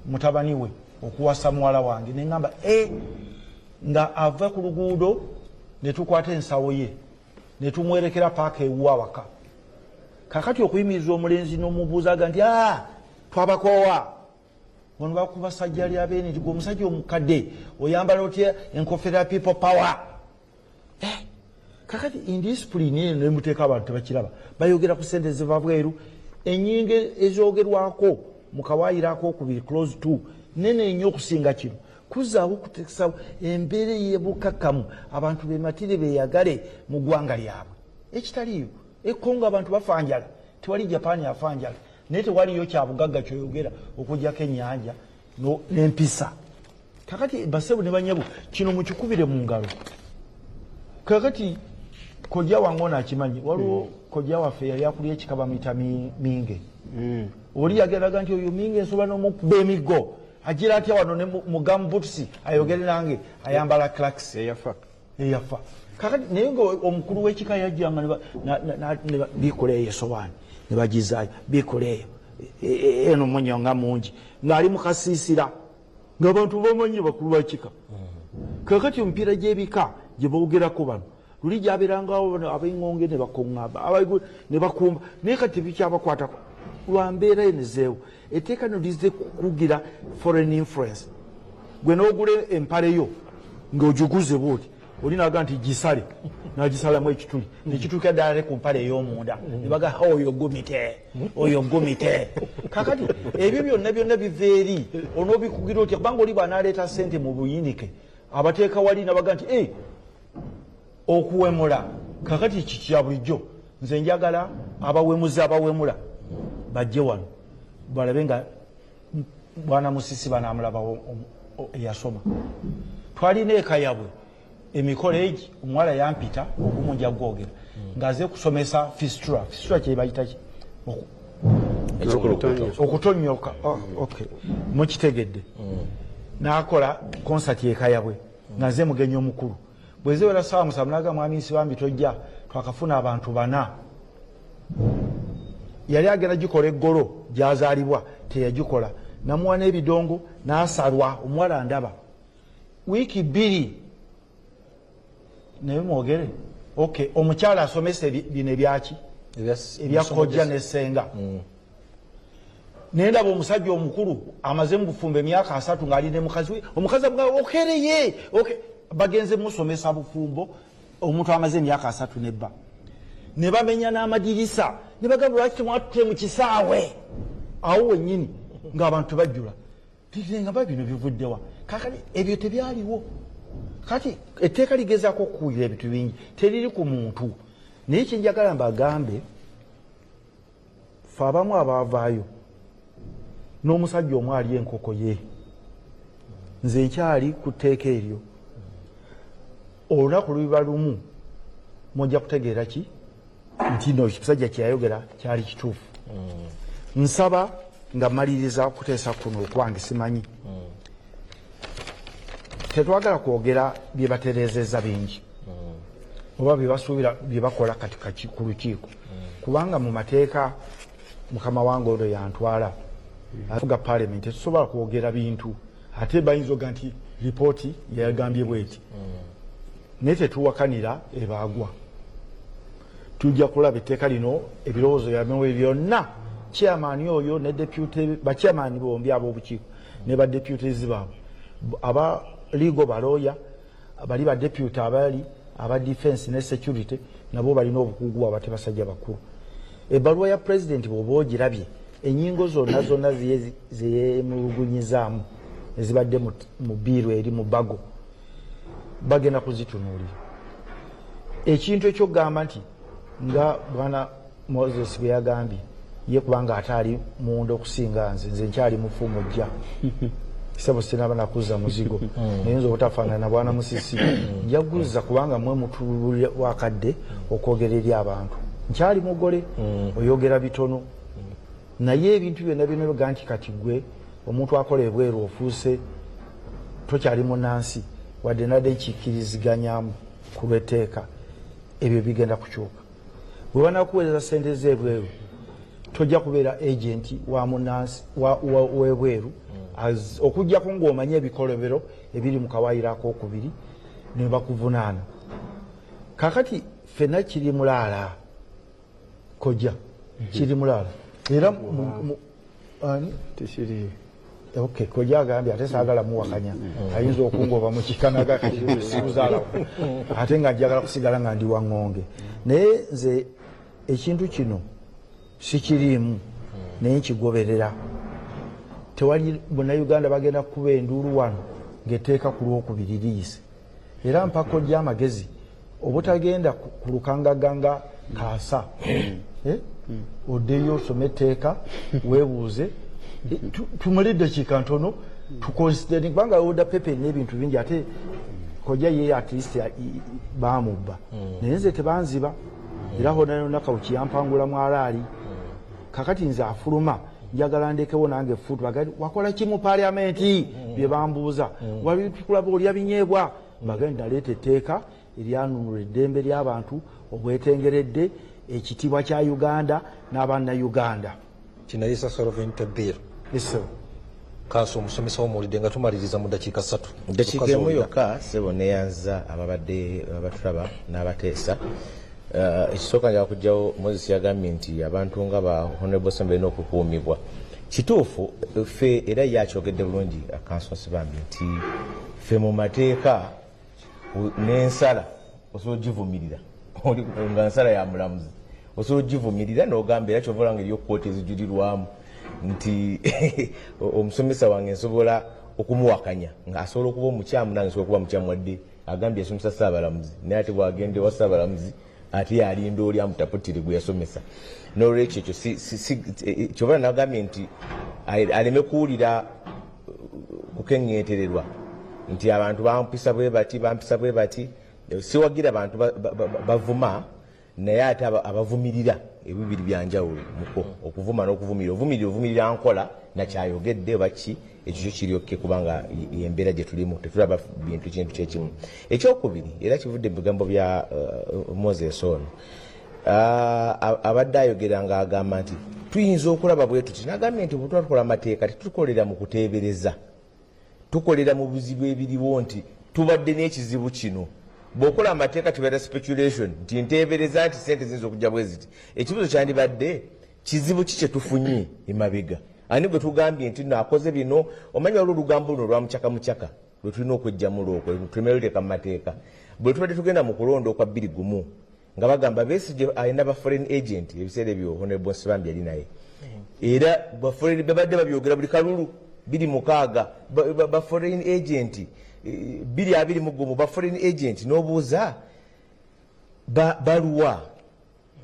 mutabani we okuwasa muwala wange, neŋamba e nga ava ku luguudo netukwata ensawo ye netumwerekera paaka ewuwa awaka. Kakati okuyimiriza omulenzi n'omubuuzaga nti a twabakoowa wano, bakuba sajja lyabeene nti gwe omusajja omukadde oyambala otya enkofera ya People Power? Kakati indiscipline eno nemuteeka abantu tebakiraba, bayogera ku sente ziva bweru. Enyingo ezogerwako mu kawaayiro akokubiri, clause 2, nene nnyo okusinga kino kuzaawo okuteesawo embeera ey'ebukakkamu, abantu bematire, beyagale mu ggwanga lyabwe ekitaliiyo. Ekongo abantu bafa njala, tewali Japaani afa njala, naye tewaliyo kyabugagga kyoyogera okugjako ennyanja n'empisa. Kakati basebo ne banyabo, kino mukikubire mu ngalo. Kakati kojja wange ono akimanyi, waliwo kojja waffe yali akulya ekika bamuyita Minge. Oli yageraga nti oyo Minge nsobola n'omukuba emiggo, agira atya wano ne mu gumboots ayogere nange, ayambala Clarks? Eyafa. Eyafa. Kakati naye nga omukulu w'ekika yajjanga bikola eyo esowaani ne bagizaayo, bikola eyo eno munyo nga mungi, ng'ali mu kasiisira ng'abantu bamanyi bakulu bakika. Kakati omupiira gy'ebika gye boogerako bano luli gyabeerangawo bano ab'eŋŋonge ne bakuŋŋamba ne bakumba, naye kati tebikyabakwatako lwa mbeera enezeewo. Etteeka no lize kukugira foreign influence. Gwe n'ogula empale yo ng'ogiguze bwoti, oli naga nti gisale, nagisalamu ekituli nekituuka ddala ku mpale ey'omunda, nebaga oyo gumite, oyo gumite. Kakati ebyo byonna byonna biva eri, onoobikugira otya? Kubanga oli bw'anaaleeta sente mu buyinike abateeka wali nabaga nti "Eh, okuwemula kakati kikya bulijjo." Nze njagala abawemuzi abawemula bajje wano balabe nga bwana Musisi banamulabawo eyasoma. Twalina ekayabwe emikolo egi, omuwala yampita ogumu nja gwogera ng'aze kusomesa fistula. Fistula kyebayita ki? Okutonyoka. Oh, okay, mukitegedde. Nakola konsati ekayabwe nga nze mugenyi omukulu. Bweziwera saawa 7, naga, "Mwami Nsibambi, tojja, twakafuna abantu bana." Yali agenda gikola eggolo gyazaalibwa, teyagikola. Namuwa n'ebidongo n'asalwa omuwala. Ndaba wiiki 2 naye mwogere. Okay, omukyala asomesa bino ebyaki, ebya kojja ne ssenga. Naye ndaba omusajja omukulu amaze mu bufumbo emyaka 30 ng'ali ne mukazi we. Omukazi amuga okereye, okay. Bagenze musomesa bufumbo, omuntu amaze emyaka 30 nebba. Ne bamenya n'amadirisa ne bagamba, "Lwaki temwatute mu kisaawe?" Awo wennyini ng'abantu tebajjula. Nga ba bino bivuddewa kakati? Ebyo tebyaliwo. Kati etteeka ligezaako okukuwulira ebintu bingi, teriri ku muntu. Naye kyenjagala mbagambe, fe abamu abaavaayo n'omusajja omu ali enkoko ye, nze nkyali ku tteeka eryo. Olunaku luliba lumu mujja kutegeera ki nti no ekisajja kyeyayogera kyali kituufu. Nsaba nga mmaliriza okuteesa kuno okwange, simanyi, tetwagala kwogera bye batereezezza bingi oba bye basuubira bye bakola kati ku lukiiko, kubanga mu mateeka mukama wange ono yantwala afuga parliament, tetusobola kwogera bintu ate bayinza oga nti ripooti yayagambye bweti. Naye tetuwakanira ebaagwa, tujja kulaba etteeka lino, ebirowoozo byamewe byonna, chairman oyo ne deputy, bachairman bombi ab'obukiiko ne badeputies baabwe, aba legal, balooya bali, badeputy abali aba defense ne security nabo balina obukugu bwabwe, ate basajja bakulu. Ebbaluwa ya president bw'oba ogirabye, enyingo zonna zonna zeyemulugunyizaamu ezibadde mu bill eri mu bago, bagenda kuzitunuulira. Ekintu ekyokugamba nti nga bwana Moses bwe yagambye ye, kubanga ate ali munda okusinga nze, nze nkyali mufu mujja sebo, sinaba nakuzza muzigo, naye nze obutafaanana bwana Musisi njaguzza, kubanga mwe mutulwakadde okwogera eri abantu. Nkyali mugole, oyogera bitono, naye ebintu byonna byonna biga nti kati gwe omuntu akola ebweru ofuuse tokyali munansi, wadde nadde nkikkiriziganyamu ku lw'etteeka. Ebyo bigenda kukyuka bwe banakuweereza sente z'ebweru. Tojja kubeera agenti wa munansi w'ebweru okugjako ng'omanye ebikolobero ebiri mu kawaayiro akokubiri ne bakuvunaana. Kakati ffenna kiri mulaala, kojja kiri mulaala era ani? Tekiri. Okay, kojja agambye ate saagala muwakanya, ayinza okungoba mukikanaga sikuzaalawo, ate nga njagala kusigala nga ndi waŋŋonge. Naye nze ekintu kino sikiriimu, naye nkigoberera. Tewali Bannayuganda bagenda kukuba enduulu wano ng'etteeka ku lwokubiri liyise. Era mpa kojja amagezi obutagenda ku lukangaganga kaasa. Eh? Oddeyo osome etteeka, weebuuze. Tumale eddakiika ntono tuconsidering, kubanga order paper erina ebintu bingi. Ate kojja ye at least bamubba, naye nze tebanziba. Era hona yonna Kawuki yampangula mwalaali. Kakati nze afuluma njagala ndekewo nange futu bagandi wakola ki mu paliamenti, bye bambuuza, wali tukulaba olya binyeebwa. Bagandi naleeta etteeka eryanunula eddembe ly'abantu, obwetengeredde, ekitiibwa kya Uganda n'Abannayuganda. Kinayisa sovereignty bill. Eso. Kanso omusomesa womuwulidde, nga tumaliriza mu dakiika 3. Dakiika emu yokka, sebo. Neyanza ababadde abatulaba n'abateesa. Ekisooka njala kujjawo Moses yagambye nti abantu nga ba honorable Semba balina okukuumibwa. Kituufu, ffe era ye akyogedde bulungi Kanso Nsibambi nti ffe mu mateeka n'ensala osobola ogivumirira. Nga nsala ya mulamuzi osobola ogivumirira n'ogamba, era kyova olanga eriyo kooti ezijulirwamu nti omusomesa wange nsobola okumuwakanya nga asobola okuba omukyamu, nange nsobola okuba mukyamu, wadde agambye yasomesa Ssaabalamuzi, naye ate bwagenda ewa Ssaabalamuzi ate yalinda oli amutaputire gwe yasomesa. Nolwekyo ekyo kyova nagambye nti aleme kuwulira kukeŋŋentererwa nti abantu bampisa bwe bati, bampisa bwe bati. Siwagira bantu bavuma. Naye ate abavumirira ebibiri byanjawulo muko okuvuma n'okuvumirira. Ovumirira ovumirira nkola nakyayogedde oba ki, ekyo kyo kiryokke, kubanga embeera gye tulimu tetulaba bintu kintu kyekimu. Ekyokubiri era kivudde mu bigambo bya Moses ono, abadde ayogera ng'agamba nti tuyinza okulaba bwe tuti, nagambye nti bwe tukola amateeka tetukolera mu kuteebereza, tukolera mu bizibu ebiriwo, nti tubadde n'ekizibu kino. Bw'okola amateeka kibeera speculation nti nteebereza nti sente ziyinza okujja bwe ziti. Ekibuzo kyandibadde, kizibu ki kye tufunye emabega? Ani gwe tugambye nti no akoze bino? Omanyi waliwo olugambo luno olwa mucaka mucaka lwe tulina okwejjamu, lwokwo tuleme luteeka mu mateeka. Bwe tubadde tugenda mu kulonda okwa 2001, nga bagamba Besigye alina ba foreign agent. Ebiseera ebyo Honorable Nsibambi yali naye, era babadde babyogera buli kalulu 2006, ba foreign agent, 2021 ba foreign agent. N'obuuza baluwa,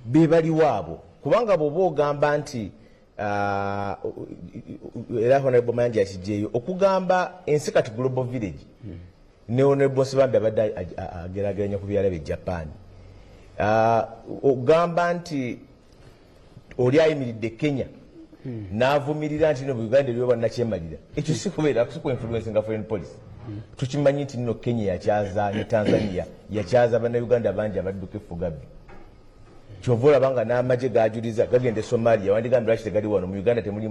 be baliwo abo? Kubanga bw'oba ogamba nti era Honorable Mayanja yakijjeeyo okugamba ensi kati global village, ne Honorable Nsibambi abadde ageraageranya ku byala bye Japan, ogamba nti oli ayimiridde Kenya n'avumirira nti no mu Uganda eriyo bannakyemalira, ekyo si kubeera si ku influence nga foreign policy. Tukimanyi nti nno Kenya yakyaza ne Tanzania yakyaza Bannayuganda bangi abadduka effugabbi. Kyova olaba nga n'amagye gajuliza gagenda e Somalia. Wandigambye lwaki tegali wano mu Uganda? Temuli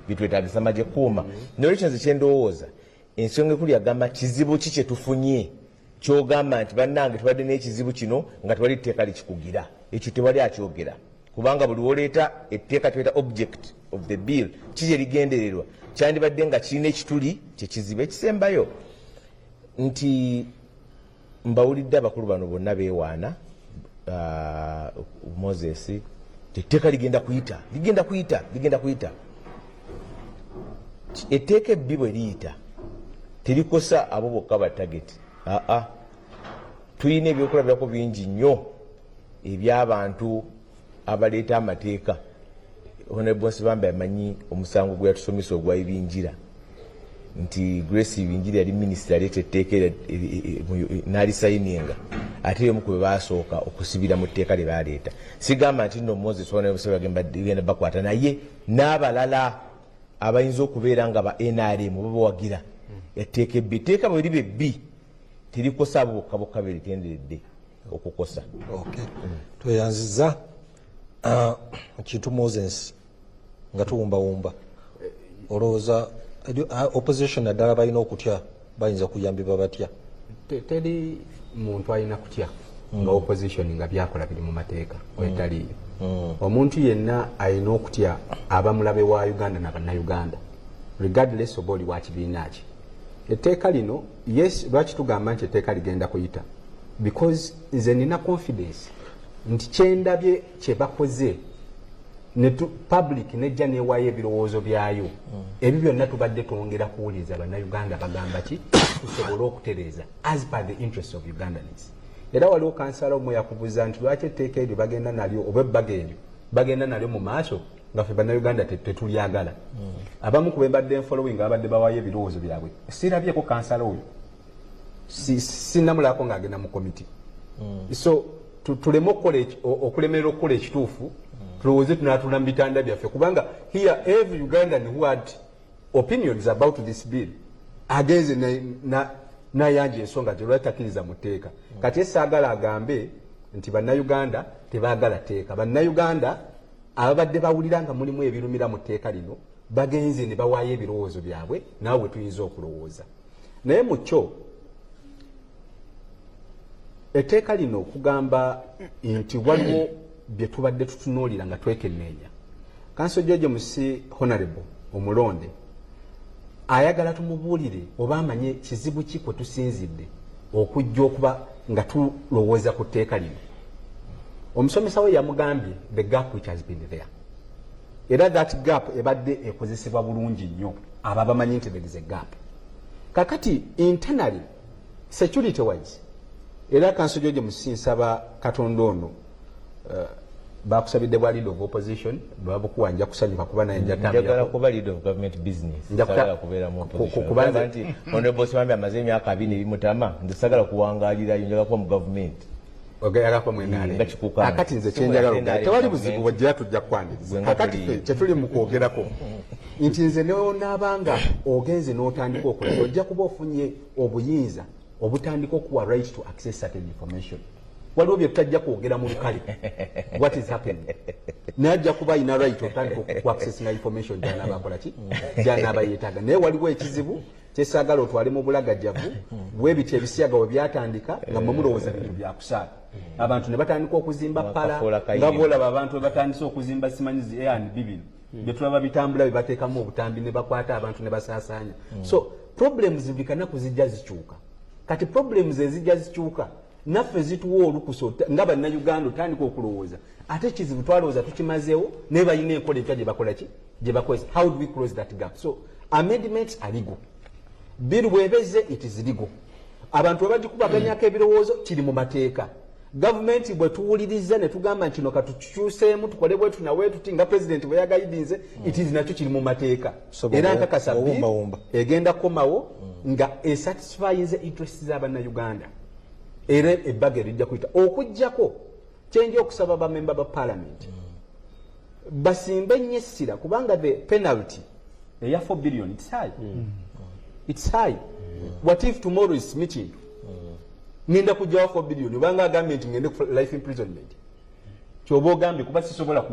bitwetagisa magye kuuma. Nolwekyo nze kyendowooza, ensonga ekulu yagamba kizibu ki kye tufunye, kyogamba nti bannange tubadde n'ekizibu kino nga tewali tteeka likikugira, ekyo tewali akyogera. Kubanga buli woleeta etteeka tuyeta object of the bill, ki kyerigendererwa, kyandibadde nga kirina ekituli kyekizibu. Ekisembayo nti mbawulidde abakulu bano bonna beewaana, Moses, etteeka ligenda kuyita, ligenda kuyita, ligenda kuyita. Etteeka ebbi bwe liyita terikosa abo bokka ba target. Aa, tulina ebyokulabirako bingi nnyo ebyabantu abaleeta amateeka. Honorable Nsibambi amanyi omusango gwe yatusomesa ogwa Ibingira, nti Grace Ibingira yali minisita, aleeta etteeka n'alisayininga, ate yomu ku be basooka okusibira mu tteeka lye baleeta. Sigamba nti nno Moses genda bakwata, naye n'abalala abayinza okubeera nga ba NRM oba bawagira etteeka ebbi, etteeka bwe liba ebbi terikosa abo bokka bokka beritenderedde okukosa. Okay. Tweyanziza kintu Moses, nga tuwumbawumba, olowooza opposition naddala balina okutya, bayinza kuyambibwa batya? Teri muntu alina kutya nga opposition nga byakola biri mu mateeka wetaliyo. Omuntu yenna alina okutya aba mulabe wa Uganda nabannayuganda, regardless oba oli wa kibiina ki. Etteeka lino, yes, lwaki tugamba nti etteeka ligenda kuyita? Because nze nina confidence nti kyendabye kyebakoze public nejja newayo ebirowoozo byayo, ebyo byonna tubadde twongera kuwuliriza Bannayuganda bagamba ki, tusobole okutereeza as per the interest of Ugandans. Era waliwo kansala omu yakubuza nti lwaki etteeka eryo bagenda nalyo oba ebbaga eryo bagenda nalyo mu maaso nga ffe Bannayuganda tetulyagala. Abamu ku bembadde nfollowing abadde bawayo ebirowoozo byabwe, sirabyeko kansala oyo, sinnamulako ng'agenda mu komiti. So tuleme okulemerera okukola ekituufu, tulowooze tunatula mu bitanda byaffe, kubanga here every Ugandan who had opinions about this bill agenze nayanja ensonga gye takkiriza mu tteeka. Kati esaagala agambe nti Bannayuganda tebaagala tteeka. Bannayuganda ababadde bawulira nga mulimu ebirumira mu tteeka lino bagenze ne bawaayo ebirowoozo byabwe, naawe tuyinza okulowooza. Naye mu kyo etteeka lino okugamba nti waliwo bye tubadde tutunuulira nga twekenneenya, Counsel George Musi, honorable omulonde, ayagala tumubuulire oba amanye kizibu ki kwe tusinzidde okujja okuba nga tulowooza ku tteeka lino. Omusomesa we yamugambye the gap which has been there, era that gap ebadde ekozesebwa bulungi nnyo abo abamanyi nti there is a gap. Kakati internally, security wise, era Counsel George Musi, nsaba Katonda ono bakusabidde bwa leader of opposition, bwebabukuwa nja kusanyuka kuba naye njagala kuba leader of government business, sagala kubeera mu opposition. Nti honorable Nsibambi amaze emyaka 20 ebimutama, nze sagala kuwangaalirayo, njagala kuba mu government. Kakati nze kyenjagala, tewali buzibu, bwejjera tujja kwaniriza. Kakati ffe kyetuli mu kwogerako nti nze neonaabanga ogenze n'otandika okola, ojja kuba ofunye obuyinza obutandika okuwa right to access certain information. Waliwo bye tutajja kwogera mu lukale what is happening, naye ajja kuba ayina right otandika oku accessinga information gyanaaba akola ki, gyanaaba yeetaaga. Naye waliwo ekizibu kyesaagala otwale mu bulagajjavu bwebiti. Ebisiyaga we byatandika nga mwe mulowooza bintu byakusaaga, abantu ne batandika okuzimba pala nga bwolaba abantu we batandise okuzimba simanyi zi A&B, bino byetulaba bitambula, bye bateekamu obutambi ne bakwata abantu ne basaasaanya. So problems buli kanaku zijja zikyuka. Kati problems ezijja zikyuka naffe zituwa olukusa nga Bannayuganda otandika okulowooza ate ekizibu twalowooza tukimazeewo, naye balina enkola empya gye bakola ki, gye bakozesa. How do we close that gap? So amendments are legal. Bill bwebeze, it is legal. Abantu bwe bagikubaganyako ebirowoozo, kiri mu mateeka. Gavumenti bwe tuwuliriza ne tugamba nti kino katukikyuseemu, tukole bwetu nawe tuti nga pulezidenti bwe yagayidinze, it is nakyo kiri mu mateeka. So era nkakasa bill owumbawumba. Egenda kukomawo nga esatisfyinze interest z'Abannayuganda, era ebbaga erijja kuyita. Okugjako kyenja okusaba bamemba ba parliament basimbe nnyo essira, kubanga the penalty eya 4 billion, it's high, it's high. What if tomorrow is meeting, ngenda kujjawo 4 billion, obanga agambye nti ngende ku life imprisonment, kyoba ogambye kuba sisobola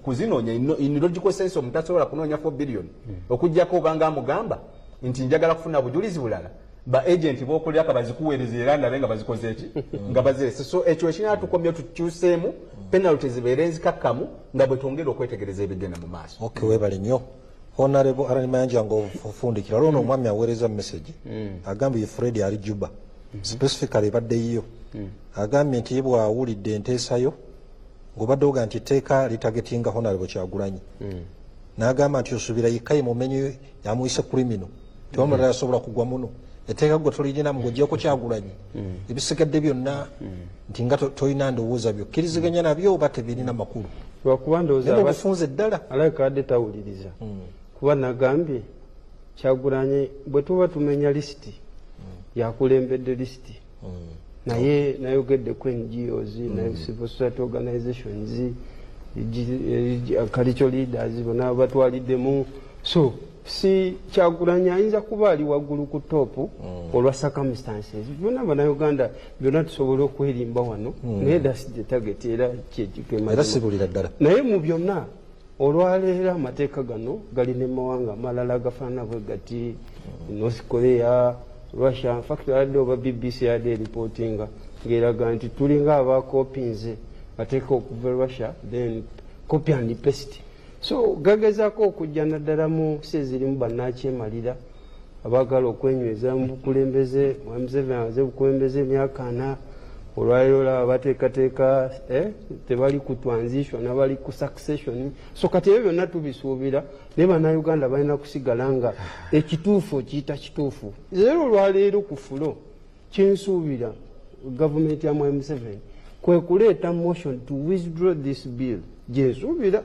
kuzinoonya. In logical sense, omuntu asobola kunoonya 4 billion okugjako obanga amugamba nti njagala kufuna bujulizi bulala, ba agent bokulyaka bazikuweereza era ndabe nga bazikoze eki, nga bazirese. So ekyo ekinatukomya tukyuseemu penalty zibeere nzikakkamu nga bwe twongera okwetegereza ebigenda mu maaso. Okay, webale nnyo, Honorable Allan Mayanja. Nga ofundikira, olwo omwami aweereza message, agambye ye Fred ali Juba, specifically ebadde yiyo. Agambye nti ye bw'awulidde enteesayo ng'obadde oga nti etteeka litargetinga Honorable Kyagulanyi, n'agamba nti osuubira yekka ye mumenyi yamuyise criminal, tewamulala asobola kugwa muno etteeka, gwe tolirina ng'ogyeko Kyagulanyi, ebisigadde byonna nti nga tolina ndowooza byokkiriziganya nabyo oba tebirina makulu. Lwakuba ndowooza naye obufunze ddala. Alabika adde tawuliriza, kuba nagambye Kyagulanyi bwe tuba tumenya lisiti, yakulembedde lisiti, naye nayogedde ku NGOs, naye civil society organizations, cultural leaders, bonna batwaliddemu. So si Kyagulanyi ayinza kuba ali waggulu ku top olwa circumstances byonna. Bannayuganda byonna tusobola okwerimba wano, naye that's the target era kyekikemazima. Era sibulira ddala. Naye mu byonna, olwaleero amateeka gano galina emawanga amalala agafaanana bwe gati, North Korea, Russia. Infact yadde oba BBC yadde eripootinga ng'eraga nti tulinga abakopinze mateeka okuva e Russia, then copy and paste. So gagezaako okujja naddala mu nsi ezirimu bannakyemalira abaagala okwenyweza mu bukulembeze. Mwami Museveni amaze bukulembeze emyaka 40. Olwaleero olaba bateekateeka, tebali ku transition, abali ku succession. So kati ebyo byonna tubisuubira, naye Bannayuganda balina kusigala nga ekituufu okiyita kituufu. Era olwaleero ku floor, kyensuubira gavumenti ya mwami Museveni kwe kuleeta motion to withdraw this bill, gyensuubira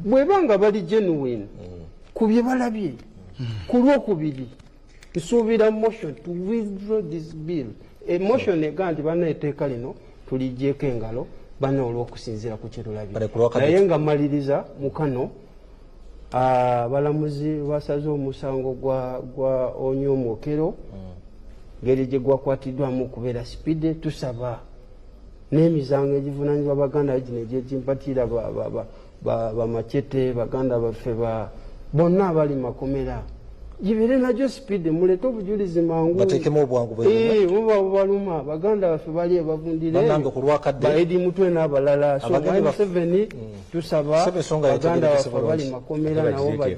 bweba nga bali genuine ku bye balabye. Ku Lwokubiri nsuubira motion to withdraw this bill, e motion ega nti banna etteeka lino tuligyeko engalo bana olw'okusinziira ku kyetulabye. Bale ku lwakabiri. Naye nga maliriza mukano, abalamuzi basaze omusango gwa Onyum Okello, ngeri gye gwakwatiddwamu okubeera speed. Tusaba n'emisango egivunanyizibwa baganda gino egyekimpatiira, bamacete baganda baffe bonna abali makomera, gibeere nagyo speed, mulete obujulizi mangu. Bateekemu obwangu bwe Eh, buba bubaluma baganda baffe bali ebavundire. Bannange, ku lwakadde ba Eddie Mutwe n'abalala. So Abagenyi Museveni, tusaba Sebe ensonga baganda yetegerekese baffe abali bulungi. makomera Ate nabo bagireete.